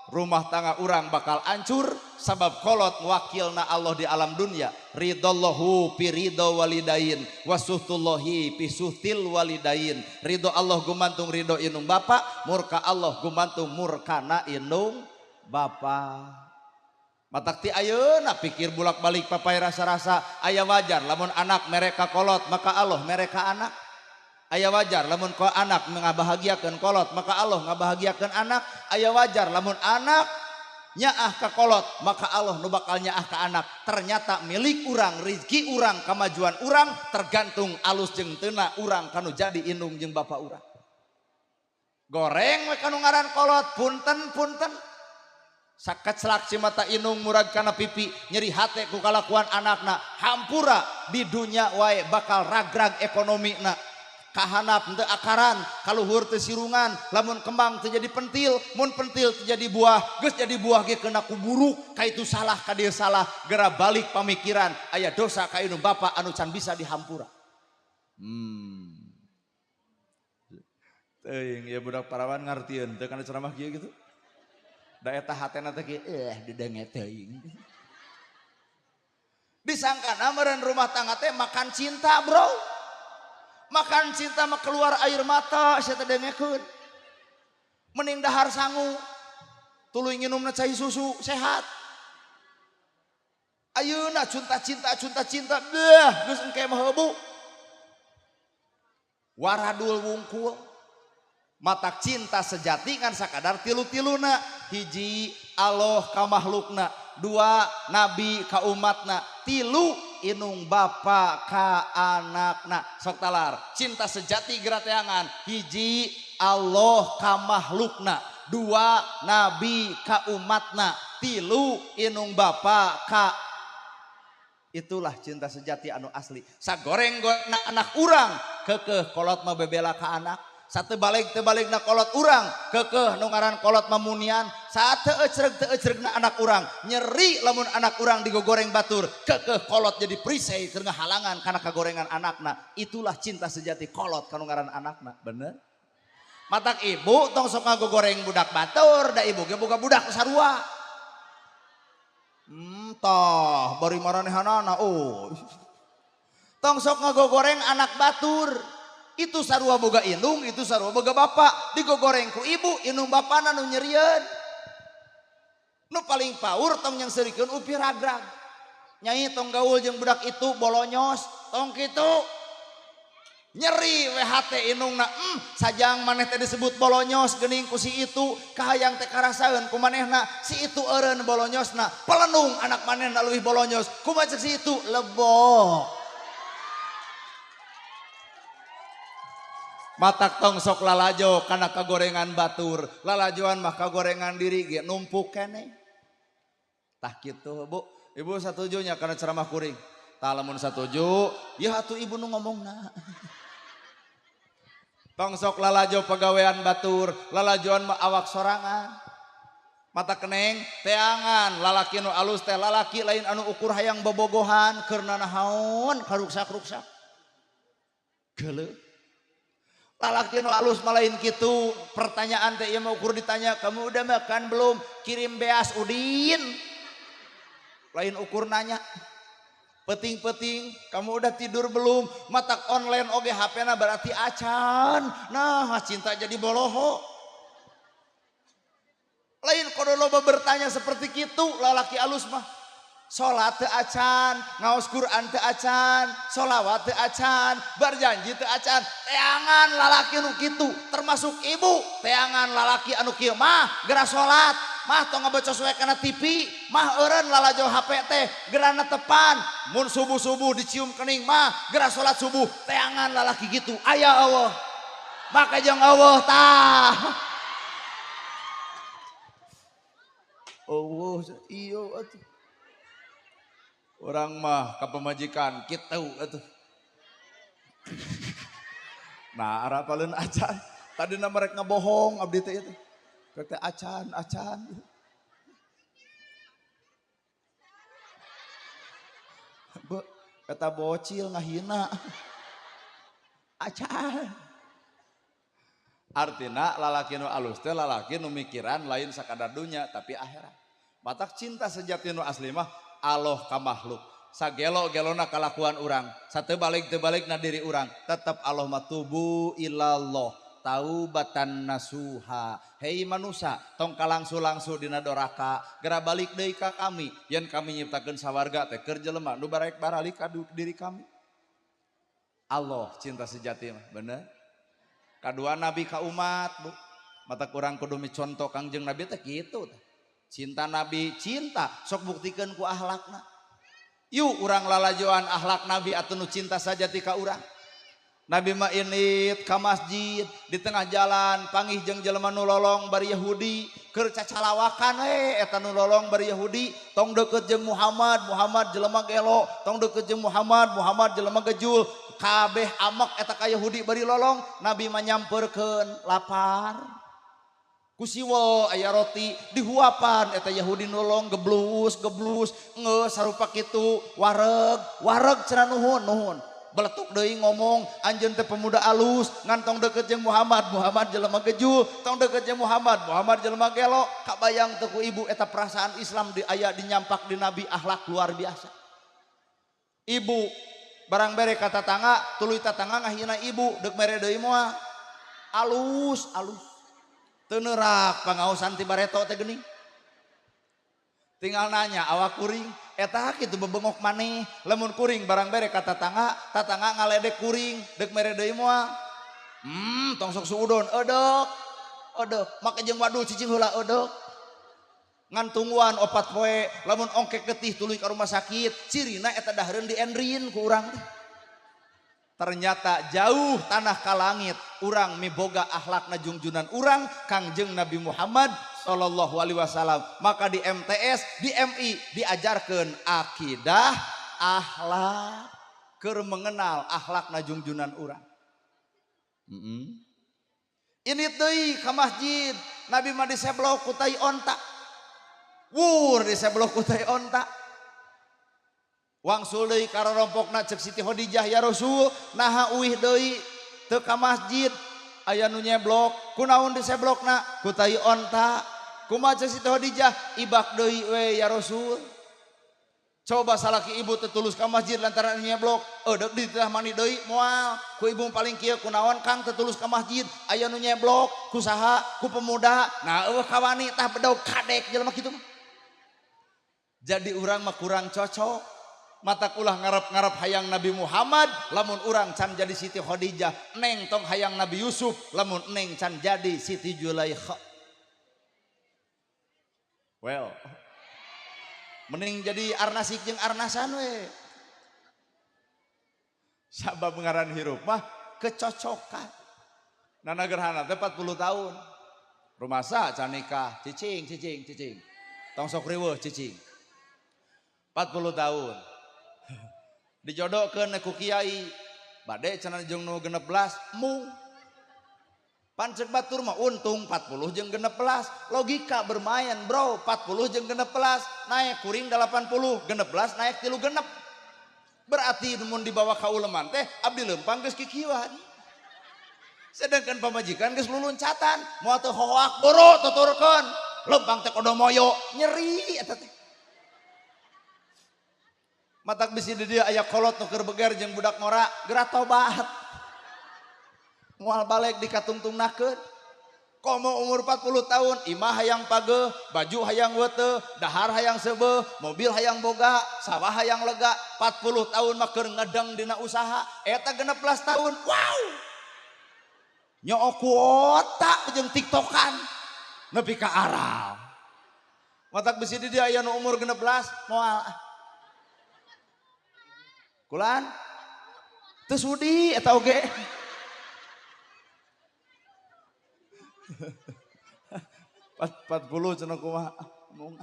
rumah tangga urang bakal hancur sabab kolot wakilna Allah di alam dunia ridallahu fi ridho walidain wasuhtullahi fi suhtil walidain ridho Allah gumantung ridho indung bapa murka Allah gumantung murkana indung bapa matak ti ayeuna pikir bulak-balik papai rasa-rasa aya wajar lamun anak mereka kolot maka Allah mereka anak aya wajar lamun ko anak ngabahagiakeun kolot maka Allah ngabahagiakeun anak aya wajar lamun anak nyaah ka kolot maka Allah nu bakal nyaah ka anak ternyata milik urang rezeki urang kamajuan urang tergantung alus jeung teuna urang kanu jadi indung jeung bapa urang goreng we kanu ngaran kolot punten-punten sakeclak si mata indung murag kana pipi nyeri hate ku kalakuan anakna hampura di dunya wae bakal ragrag ekonomina kahanap teu akaran kaluhur teu sirungan lamun kembang teu jadi pentil mun pentil teu jadi buah geus jadi buah ge kena ku buruk ka itu salah ka dieu salah gera balik pamikiran aya dosa ka indung bapa anu can bisa dihampura. Teuing ieu budak parawan ngartieun teu kana ceramah kieu gitu da eta hatena teh kieu didenge teuing disangkana meureun rumah tangga teh makan cinta bro. Makan cinta mah keluar air mata sia teh dengekeun. Mending dahar sangu tuluy nginumna cai susu sehat. Ayeuna cinta-cinta cinta-cinta deh geus engke mah heubu. Waradul wungkul. Matak cinta sejati kan sakadar tilu-tiluna. Hiji Allah ka makhlukna, dua nabi ka umatna, tilu inung bapa ka anakna. Sok talar cinta sejati gerateangan hiji Allah ka makhlukna, dua nabi ka umatna, tilu inung bapa ka. Itulah cinta sejati anu asli. Sagoreng gorengna anak urang kekeh kolot mah bebela ka anak. Satu balik terbalik na kolot urang kekeh nu ngaran kolot mamunian. Saat teu ecreg-na anak urang, nyeri lamun anak urang digogoreng batur, kekeh kolot jadi perisai keur ngahalangan kana kagorengan anakna. Itulah cinta sejati kolot kanu ngaran anakna, bener? Matak ibu tong sok ngagogoreng budak batur, da ibu ge boga budak sarua. Tah bari maranehanana oh. Tong sok ngagogoreng anak batur. Itu sarua boga indung, itu sarua boga bapak. Digogoreng ku ibu, indung bapana nu nyerieun. Nu paling paur tong yang serikeun upi ragrag. Nyai tong gaul jeung budak itu bolonyos, tong kitu. Nyeri we hate indungna, sajang maneh teh disebut bolonyos geuning ku si itu, kahayang teh karasaeun ku manehna, si itu eureun bolonyosna, pelenung anak manehna leuwih bolonyos, kumaha ceuk si itu lebok. Matak tong sok lalajo kana kagorengan batur, lalajoan mah kagorengan diri ge numpuk keneh. Tah kitu Bu, ibu satujunya kana ceramah kuring. Tah lamun satuju, ya atuh ibu nu ngomongna. Tong sok lalajo pagawean batur, lalajoan mah awak sorangan. Mata keneng teangan lalaki nu alus teh lalaki lain anu ukur hayang bobogohan keur nanahaon karuksak-ruksak. Geuleuh. Lalaki nu alus mah lain kitu, pertanyaan teh ieu mah ukur ditanya, kamu udah makan belum? Kirim beas udin. Lain ukur nanya. Peting-peting, kamu udah tidur belum? Matak online oge HP-na berarti acan. Nah, cinta jadi boloho. Lain kodo loba bertanya seperti kitu, lalaki alus mah. Salat teu acan, ngaos Quran teu acan, sholawat teu acan, berjanji teu acan. Teangan lalaki nu kitu, termasuk ibu. Teangan lalaki anu kieu mah geura salat, mah tong ngabecos we kana TV, mah eureun lalajo HP teh gerana tepan. Mun subuh-subuh dicium kening mah geura salat subuh. Teangan lalaki gitu, aya Allah. Maka jeung Allah tah. Oh, iyo atuh. Orang mah ka pamajikan kitu atuh. Nah, arapaleun acan. Tadina merek ngabohong abdi teh itu. Rek teh acan, acan. Be, eta bocil ngahina. Acan. Artina lalaki nu alus teh lalaki nu mikiran lain sakadar dunya tapi akhirat. Matak cinta sejati nu asli mah Allah ka makhluk. Sagelo-gelona kalakuan urang, sateu balik teu balikna diri urang, tetep Allah mah tubu ilallah taubatan nasuha. Hei manusa, tong kalangsu-langsu dina doraka, gera balik deui ka kami, yen kami nyiptakeun sawarga teh keur jelema nu barek baralik ka diri kami. Allah cinta sejati mah, bener? Kadua nabi ka umat, Bu. Mata kurang kudu miconto Kangjeng Nabi teh kitu teh. Cinta nabi, cinta sok buktikeun ku akhlakna. Yuk urang lalajoan akhlak nabi atuh nu cinta sajati ka urang. Nabi mah init ka masjid di tengah jalan panggih jeung jelema nu lolong bari Yahudi keur cacalawakan we eta nu lolong bari Yahudi tong deukeut jeung Muhammad, Muhammad jelema gelo, tong deukeut jeung Muhammad, Muhammad jelema gejul. Kabeh amek eta ka Yahudi bari lolong, Nabi mah nyamperkeun lapar. Ku siwo aya roti dihuapan eta Yahudi nolong geblus geblus ngeus sarupa kitu wareg wareg cenah nuhun nuhun beletuk deui ngomong anjeun teh pemuda alus ngan tong deukeut jeung Muhammad, Muhammad jelema gejul, tong deukeut jeung Muhammad, Muhammad jelema gelo. Kabayang teu ku ibu eta perasaan Islam di aya dinyampak di Nabi akhlak luar biasa. Ibu barang bere ka tatangga tuluy tatangga ngahina ibu deuk mere deui moal alus alus teu neurak pangaosan ti bareto teh geuning. Tinggal nanya awak kuring eta kitu bebengok maneh lamun kuring barang bere ka tatangga, tatangga ngaledek kuring deuk mere deui moal. Tong sok suudon eudek eudek make jeung wadul cicing heula eudek. Ngan tungguan opat poe lamun ongkek getih tuluy ka rumah sakit cirina eta dahareun diendrin ku urang teh. Ternyata jauh tanah ka langit urang miboga akhlakna jungjunan urang Kangjeng Nabi Muhammad sallallahu alaihi wasallam. Maka di MTS, di MI diajarkeun akidah akhlak keur mengenal akhlakna jungjunan urang. Ini deui ka masjid Nabi mah diseblok ku tai onta. Wur diseblok ku tai onta. Wangsul deui ka rorompokna cek Siti Khadijah ya Rasul, naha uih deui teu ka masjid aya nu nyeblok, kunaon diseblokna ku tai onta. Kumaha cek Siti Khadijah, ibak deui we ya Rasul. Coba salaki ibu tetulus ka masjid lantaran nyeblok, deuk dititah mandi deui moal. Ku ibu paling kieu kunaon Kang tetulus ka masjid, aya nu nyeblok, ku saha, ku pemuda. Nah eueuh kawani tah bedog kadek jelema kitu mah. Jadi urang mah kurang cocok. Mata ulah ngarep-ngarep hayang Nabi Muhammad lamun urang can jadi Siti Khadijah, neng tong hayang Nabi Yusuf lamun neng can jadi Siti Julaikha. Well, mending jadi arnasik jeung arnasan we. Sabab ngaran hirup mah kecocokan. Nana Gerhana teh 40 tahun. Rumasa can nikah, cicing cicing cicing. Tong sok riweuh cicing. 40 tahun. Dijodohkeun ku kiai, bade cenah jeung nu 16 mung. Pancek batur mah untung 40 jeung 16. Logika bermain bro, 40 jeung 16 naik kuring 80, 16 naik 3 genep. Berarti mun dibawa ka uleman teh abdi leumpang geus kikieuan. Sedangkan pamajikan geus luluncatan, moal teu hoak boro tuturkeun. Leumpang teh kodo moyo, nyeri eta teh. Matak bisi di dieu aya kolot nu keur beger jeung budak ngora, geura tobat. Moal balik dikatungtungnakeun. Komo umur 40 tahun, imah hayang pageuh, baju hayang weuteuh, dahar hayang seubeuh, mobil hayang boga, sawah hayang lega. 40 tahun mah keur ngedeng dina usaha, eta 16 tahun. Wow. Nyoo kuota jeung tiktokan nepi ka aral. Matak bisi di dieu aya nu umur 16 moal. Kulan teu sudi eta oge. 40 cenah kumaha mung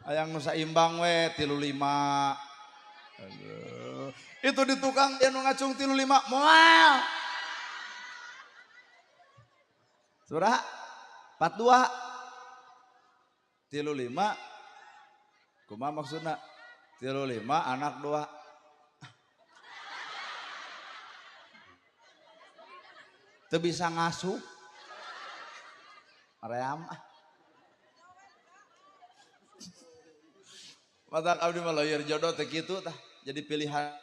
hayang nu saimbang we 35. Aduh. Itu di tukang dia nu ngacung 35 moal. Surah 42 35 kumaha maksudna? 35 anak 2. Teu bisa ngasuh. Ream. Matak abdi mah leueur jodoh teh kitu tah. Jadi pilihan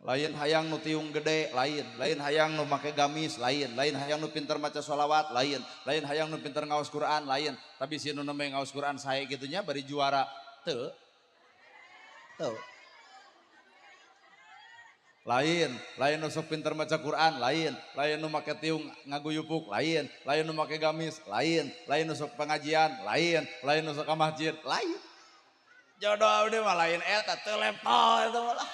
lain hayang nu tiung gede, lain, lain hayang nu make gamis, lain, lain hayang nu pinter maca sholawat, lain, lain hayang nu pinter ngaos Quran, lain. Tapi si nu nembe ngaos Quran sae kitu nya bari juara teu. Teu. Lain, lain nu sok pinter maca Quran, lain, lain nu make tiung ngaguyupuk, lain, lain nu make gamis, lain, lain nu sok pengajian, lain, lain nu sok ka masjid, lain. Jodoh abdi mah lain eta teu level eta mah.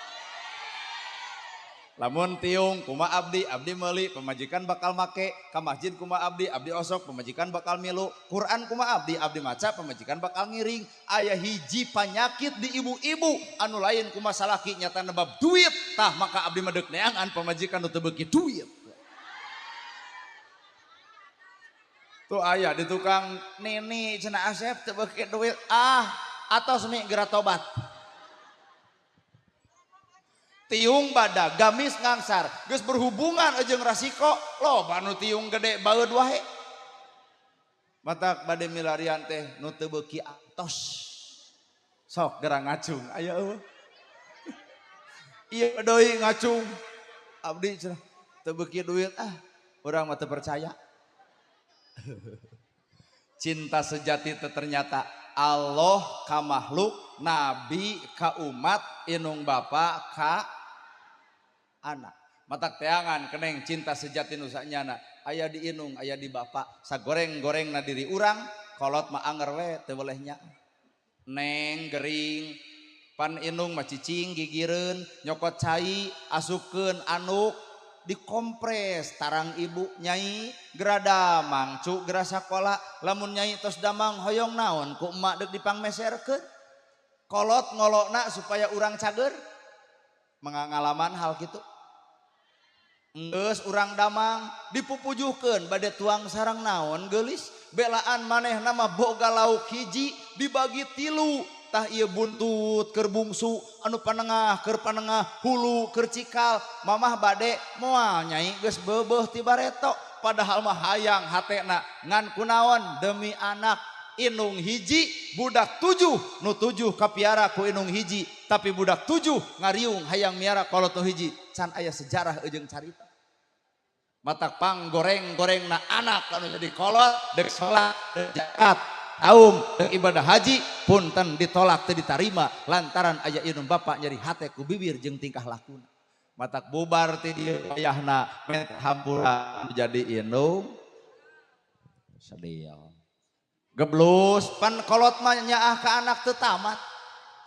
Lamun tiung kumaha abdi, abdi meuli, pamajikan bakal make, ka masjid kumaha abdi, abdi osok, pamajikan bakal milu, Quran kumaha abdi, abdi maca, pamajikan bakal ngiring. Aya hiji panyakit di ibu-ibu anu lain kumaha salaki nyata nebab duit, tah maka abdi mah deuk neangan pamajikan nu teu beuki duit. Tuh aya di tukang nini cenah Asep teu beuki duit, ah atos mi geura tobat. Tiung badag gamis ngangsar geus berhubungan jeung rasiko loba nu tiung gede baeud wae. Matak bade milarian teh nu teu beuki atos sok geura ngacung aya eueuh. Ieu deui ngacung abdi cenah teu beuki duit ah urang mah teu percaya. Cinta sejati teh ternyata Allah ka makhluk, nabi ka umat, inung bapa ka anak. Matak teangan keneng cinta sejati nu sanyana aya di inung, aya di bapa. Sagoreng-gorengna diri urang, kolot mah anger we teu boleh nya. Neng gering, pan inung mah cicing gigireun, nyokot cai, asupkeun anuk, dikompres tarang ibu nyai geura damang cu geura sakola lamun nyai tos damang hoyong naon ku emak deuk dipangmeserkeun kolot ngolokna supaya urang cager mengangalaman hal kitu. Geus urang damang dipupujuhkeun bade tuang sarang naon geulis belaan manehna mah boga lauk hiji dibagi tilu tah ieu buntut keur bungsu anu panengah keur panengah hulu keur cikal mamah bade moal nyai geus beubeuh ti bareto padahal mah hayang hatena ngan kunaon demi anak. Inung hiji budak 7 nu 7 kapiara ku inung hiji tapi budak 7 ngariung hayang miara kolot nu hiji can aya sejarah jeung carita matak pang goreng-gorengna anak anu jadi kolot dek salat dek zakat saum dek ibadah haji punten ditolak teu ditarima lantaran aya inung bapak nyeri hate ku bibir jeung tingkah lakuna matak bubar ti dieu ayahna menta hampura jadi inung sedih. Geblus pan kolot mah nyaah ka anak teu tamat.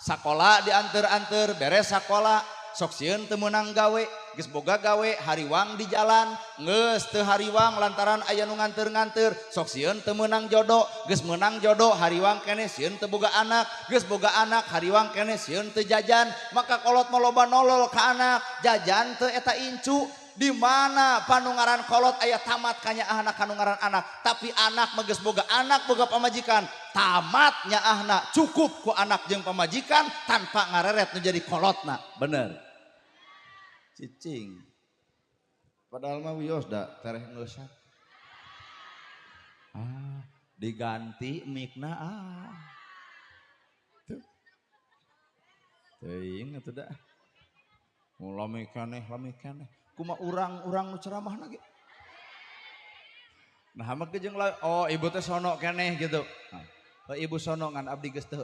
Sakola dianteur-anteur beres sakola sok sieun teu meunang gawe geus boga gawe hariwang di jalan geus teu hariwang lantaran aya nu nganteur-nganteur sok sieun teu meunang jodoh geus meunang jodoh hariwang keneh sieun teu boga anak geus boga anak hariwang keneh sieun teu jajan maka kolot mah loba nolol ka anak jajan teu eta incu. Di mana panungaran kolot aya tamat kanyaahna kanungaran anak tapi anak mah geus boga anak boga pamajikan tamat nyaahna cukup ku anak jeung pamajikan tanpa ngareret nu jadi kolotna bener cicing padahal mah wios da tereh ngeusan ah diganti mikna ah tuh teuing atuh da lami keneh kuma urang-urang nu ceramah lagi. Nah, mah jeung oh ibu teh sono keneh gitu. Nah, ibu sono ngan abdi geus teu.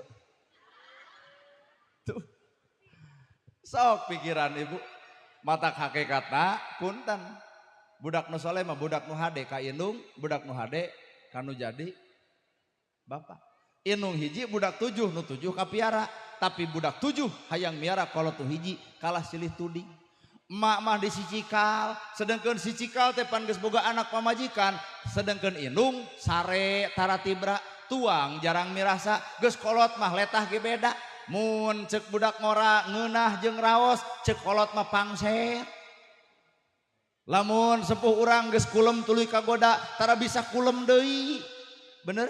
Tuh. Sok pikiran ibu matak hakikatna punten. Budak nu soleh mah budak nu hade ka indung, budak nu hade ka nu jadi bapak. Indung hiji budak 7 nu 7 kapiara, tapi budak 7 hayang miara kolot nu hiji kalah silih tuding. Emak mah di si cikal, sedangkan si cikal teh pan geus boga anak pamajikan, sedangkan indung sare taratibra tuang jarang mirasa, geus kolot mah letah ge beda. Mun cek budak ngora ngeunah jeung raos, cek kolot mah pangset. Lamun sepuh urang geus kulem tuluy kagoda, tara bisa kulem deui. Bener?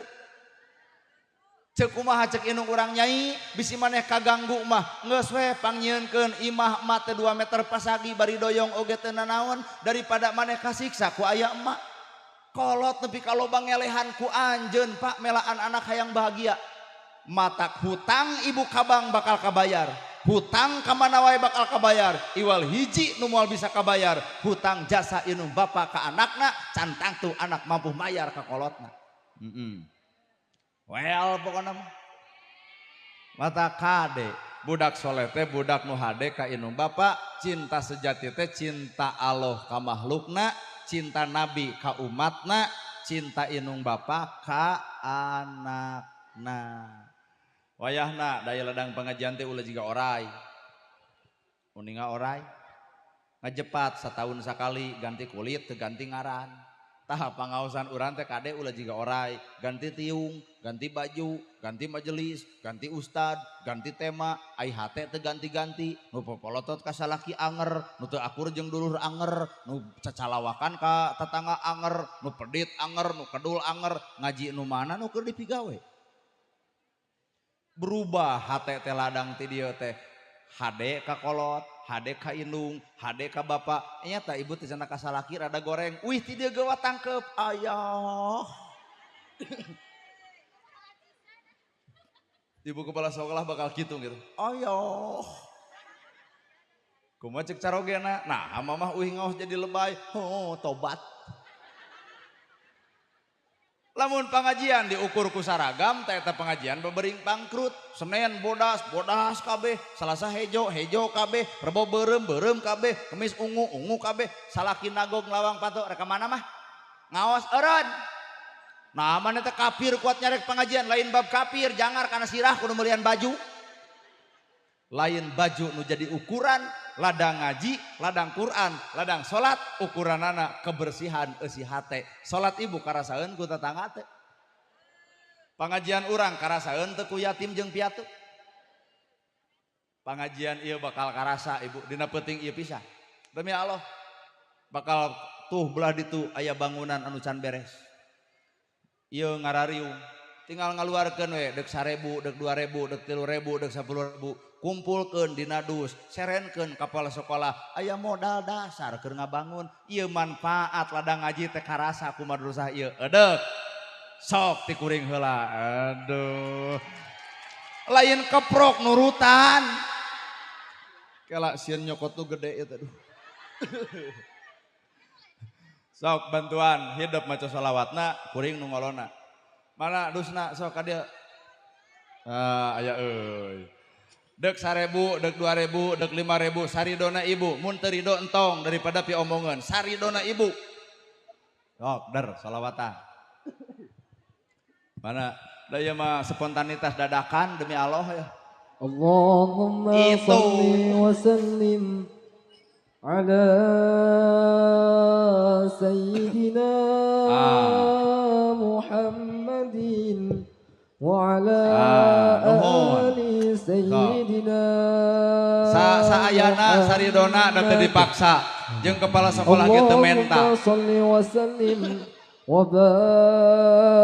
Cek kumaha cek indung urang nyai bisi maneh kaganggu mah geus we pangnyieunkeun imah emak teh 2 meter pasagi bari doyong oge teu nanaon daripada maneh kasiksa ku aya emak. Kolot nepi ka loba ngelehan ku anjeun pak melaan anak hayang bahagia. Matak hutang ibu kabang bakal kabayar. Hutang ka mana wae bakal kabayar. Iwal hiji nu moal bisa kabayar. Hutang jasa indung bapa ka anakna can tangtu anak mampu mayar ka kolotna. Well pokokna mah mata kade budak soleh teh budak nu hade ka indung bapa cinta sejati teh cinta Allah ka makhlukna cinta nabi ka umatna cinta indung bapa ka anakna wayahna daya ladang pengajian teh ulah jiga orai uninga orai ngajepat setahun sakali ganti kulit teu ganti ngaran. Tah pangaosan urang teh kade ulah jiga orai, ganti tiung, ganti baju, ganti majelis, ganti ustad, ganti tema, ai hate teu ganti-ganti, nu popolotot ka salaki anger, nu teu akur jeung dulur anger, nu cacalawakan ka tetangga anger, nu pedit anger, nu kedul anger, ngaji nu mana nu keur dipigawe. Berubah hate teh ladang ti dieu teh. Hade ka kolot, hade ka indung, hade ka bapak. Nyata ibu teh cenah ka salaki rada goreng. Wih ti dieu gewa tangkep. Ayah. Ibu kepala sekolah bakal gitu gitu. Ayah. Kumaha cek carogena? Nah, mamah uih ngaos jadi lebay. Oh, tobat. Lamun pengajian diukur ku saragam, teh eta pengajian bebering bangkrut. Senin bodas, bodas kabeh, Selasa hejo, hejo kabeh, Rebo beureum, beureum kabeh, Kemis ungu, ungu kabeh, salaki nagog lawang patok rek ka mana mah? Ngaos eureun. Nah, mana teh kafir kuat nyarek pengajian, lain bab kafir, jangar kana sirah kudu meulian baju. Lain baju nu jadi ukuran, ladang ngaji, ladang Quran, ladang salat, ukuranana kebersihan eusi hate. Salat ibu karasaeun ku tetangga teh. Pangajian urang karasaeun teu ku yatim jeung piatu. Pangajian ieu bakal karasa ibu dina peuting ieu pisan. Demi Allah. Bakal tuh belah ditu aya bangunan anu can beres. Ieu ngarariung. Tinggal ngaluarkeun we deuk 1000, deuk 2000, deuk 3000, deuk 10.000. Kumpulkeun dina dus, serenkeun kepala sekolah. Aya modal dasar keur ngabangun. Ieu manfaat ladang ngaji teh karasa ku madrasah ieu. Edek. Sok ti kuring heula. Aduh. Lain keprok nurutan. Kela sieun nyokot tuh gede ieu teh aduh. Sok bantuan hidup maca sholawatna kuring nu ngolona. Mana dusna sok ka dieu. Ah aya euy. Dek 1000, dek 2000, dek 5000, saridona ibu, mun teu rido entong daripada pi omongan, saridona ibu. Sok der sholawatan. Mana da ieu mah spontanitas dadakan demi Allah ya. Allahumma shalli wa sallim ala sayyidina Muhammadin wa ala ali sayyidina. Saayana saridona da teu dipaksa jeung kepala sekolah ge teu menta. Allahumma shalli wa sallim wa barik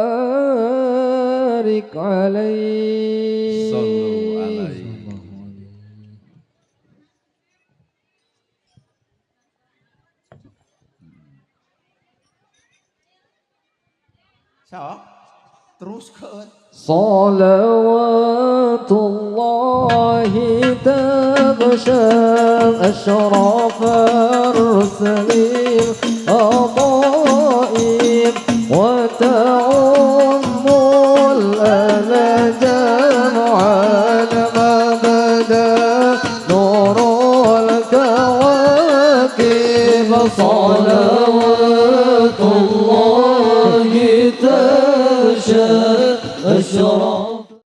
alaihi. Sallu alaihi. Sok teruskeun. Salawatullahi taghsha ashrafar rusulil adaim wa ta'ummul ala jam'an ma bada nurul kawakib. Salawatullahi taghsha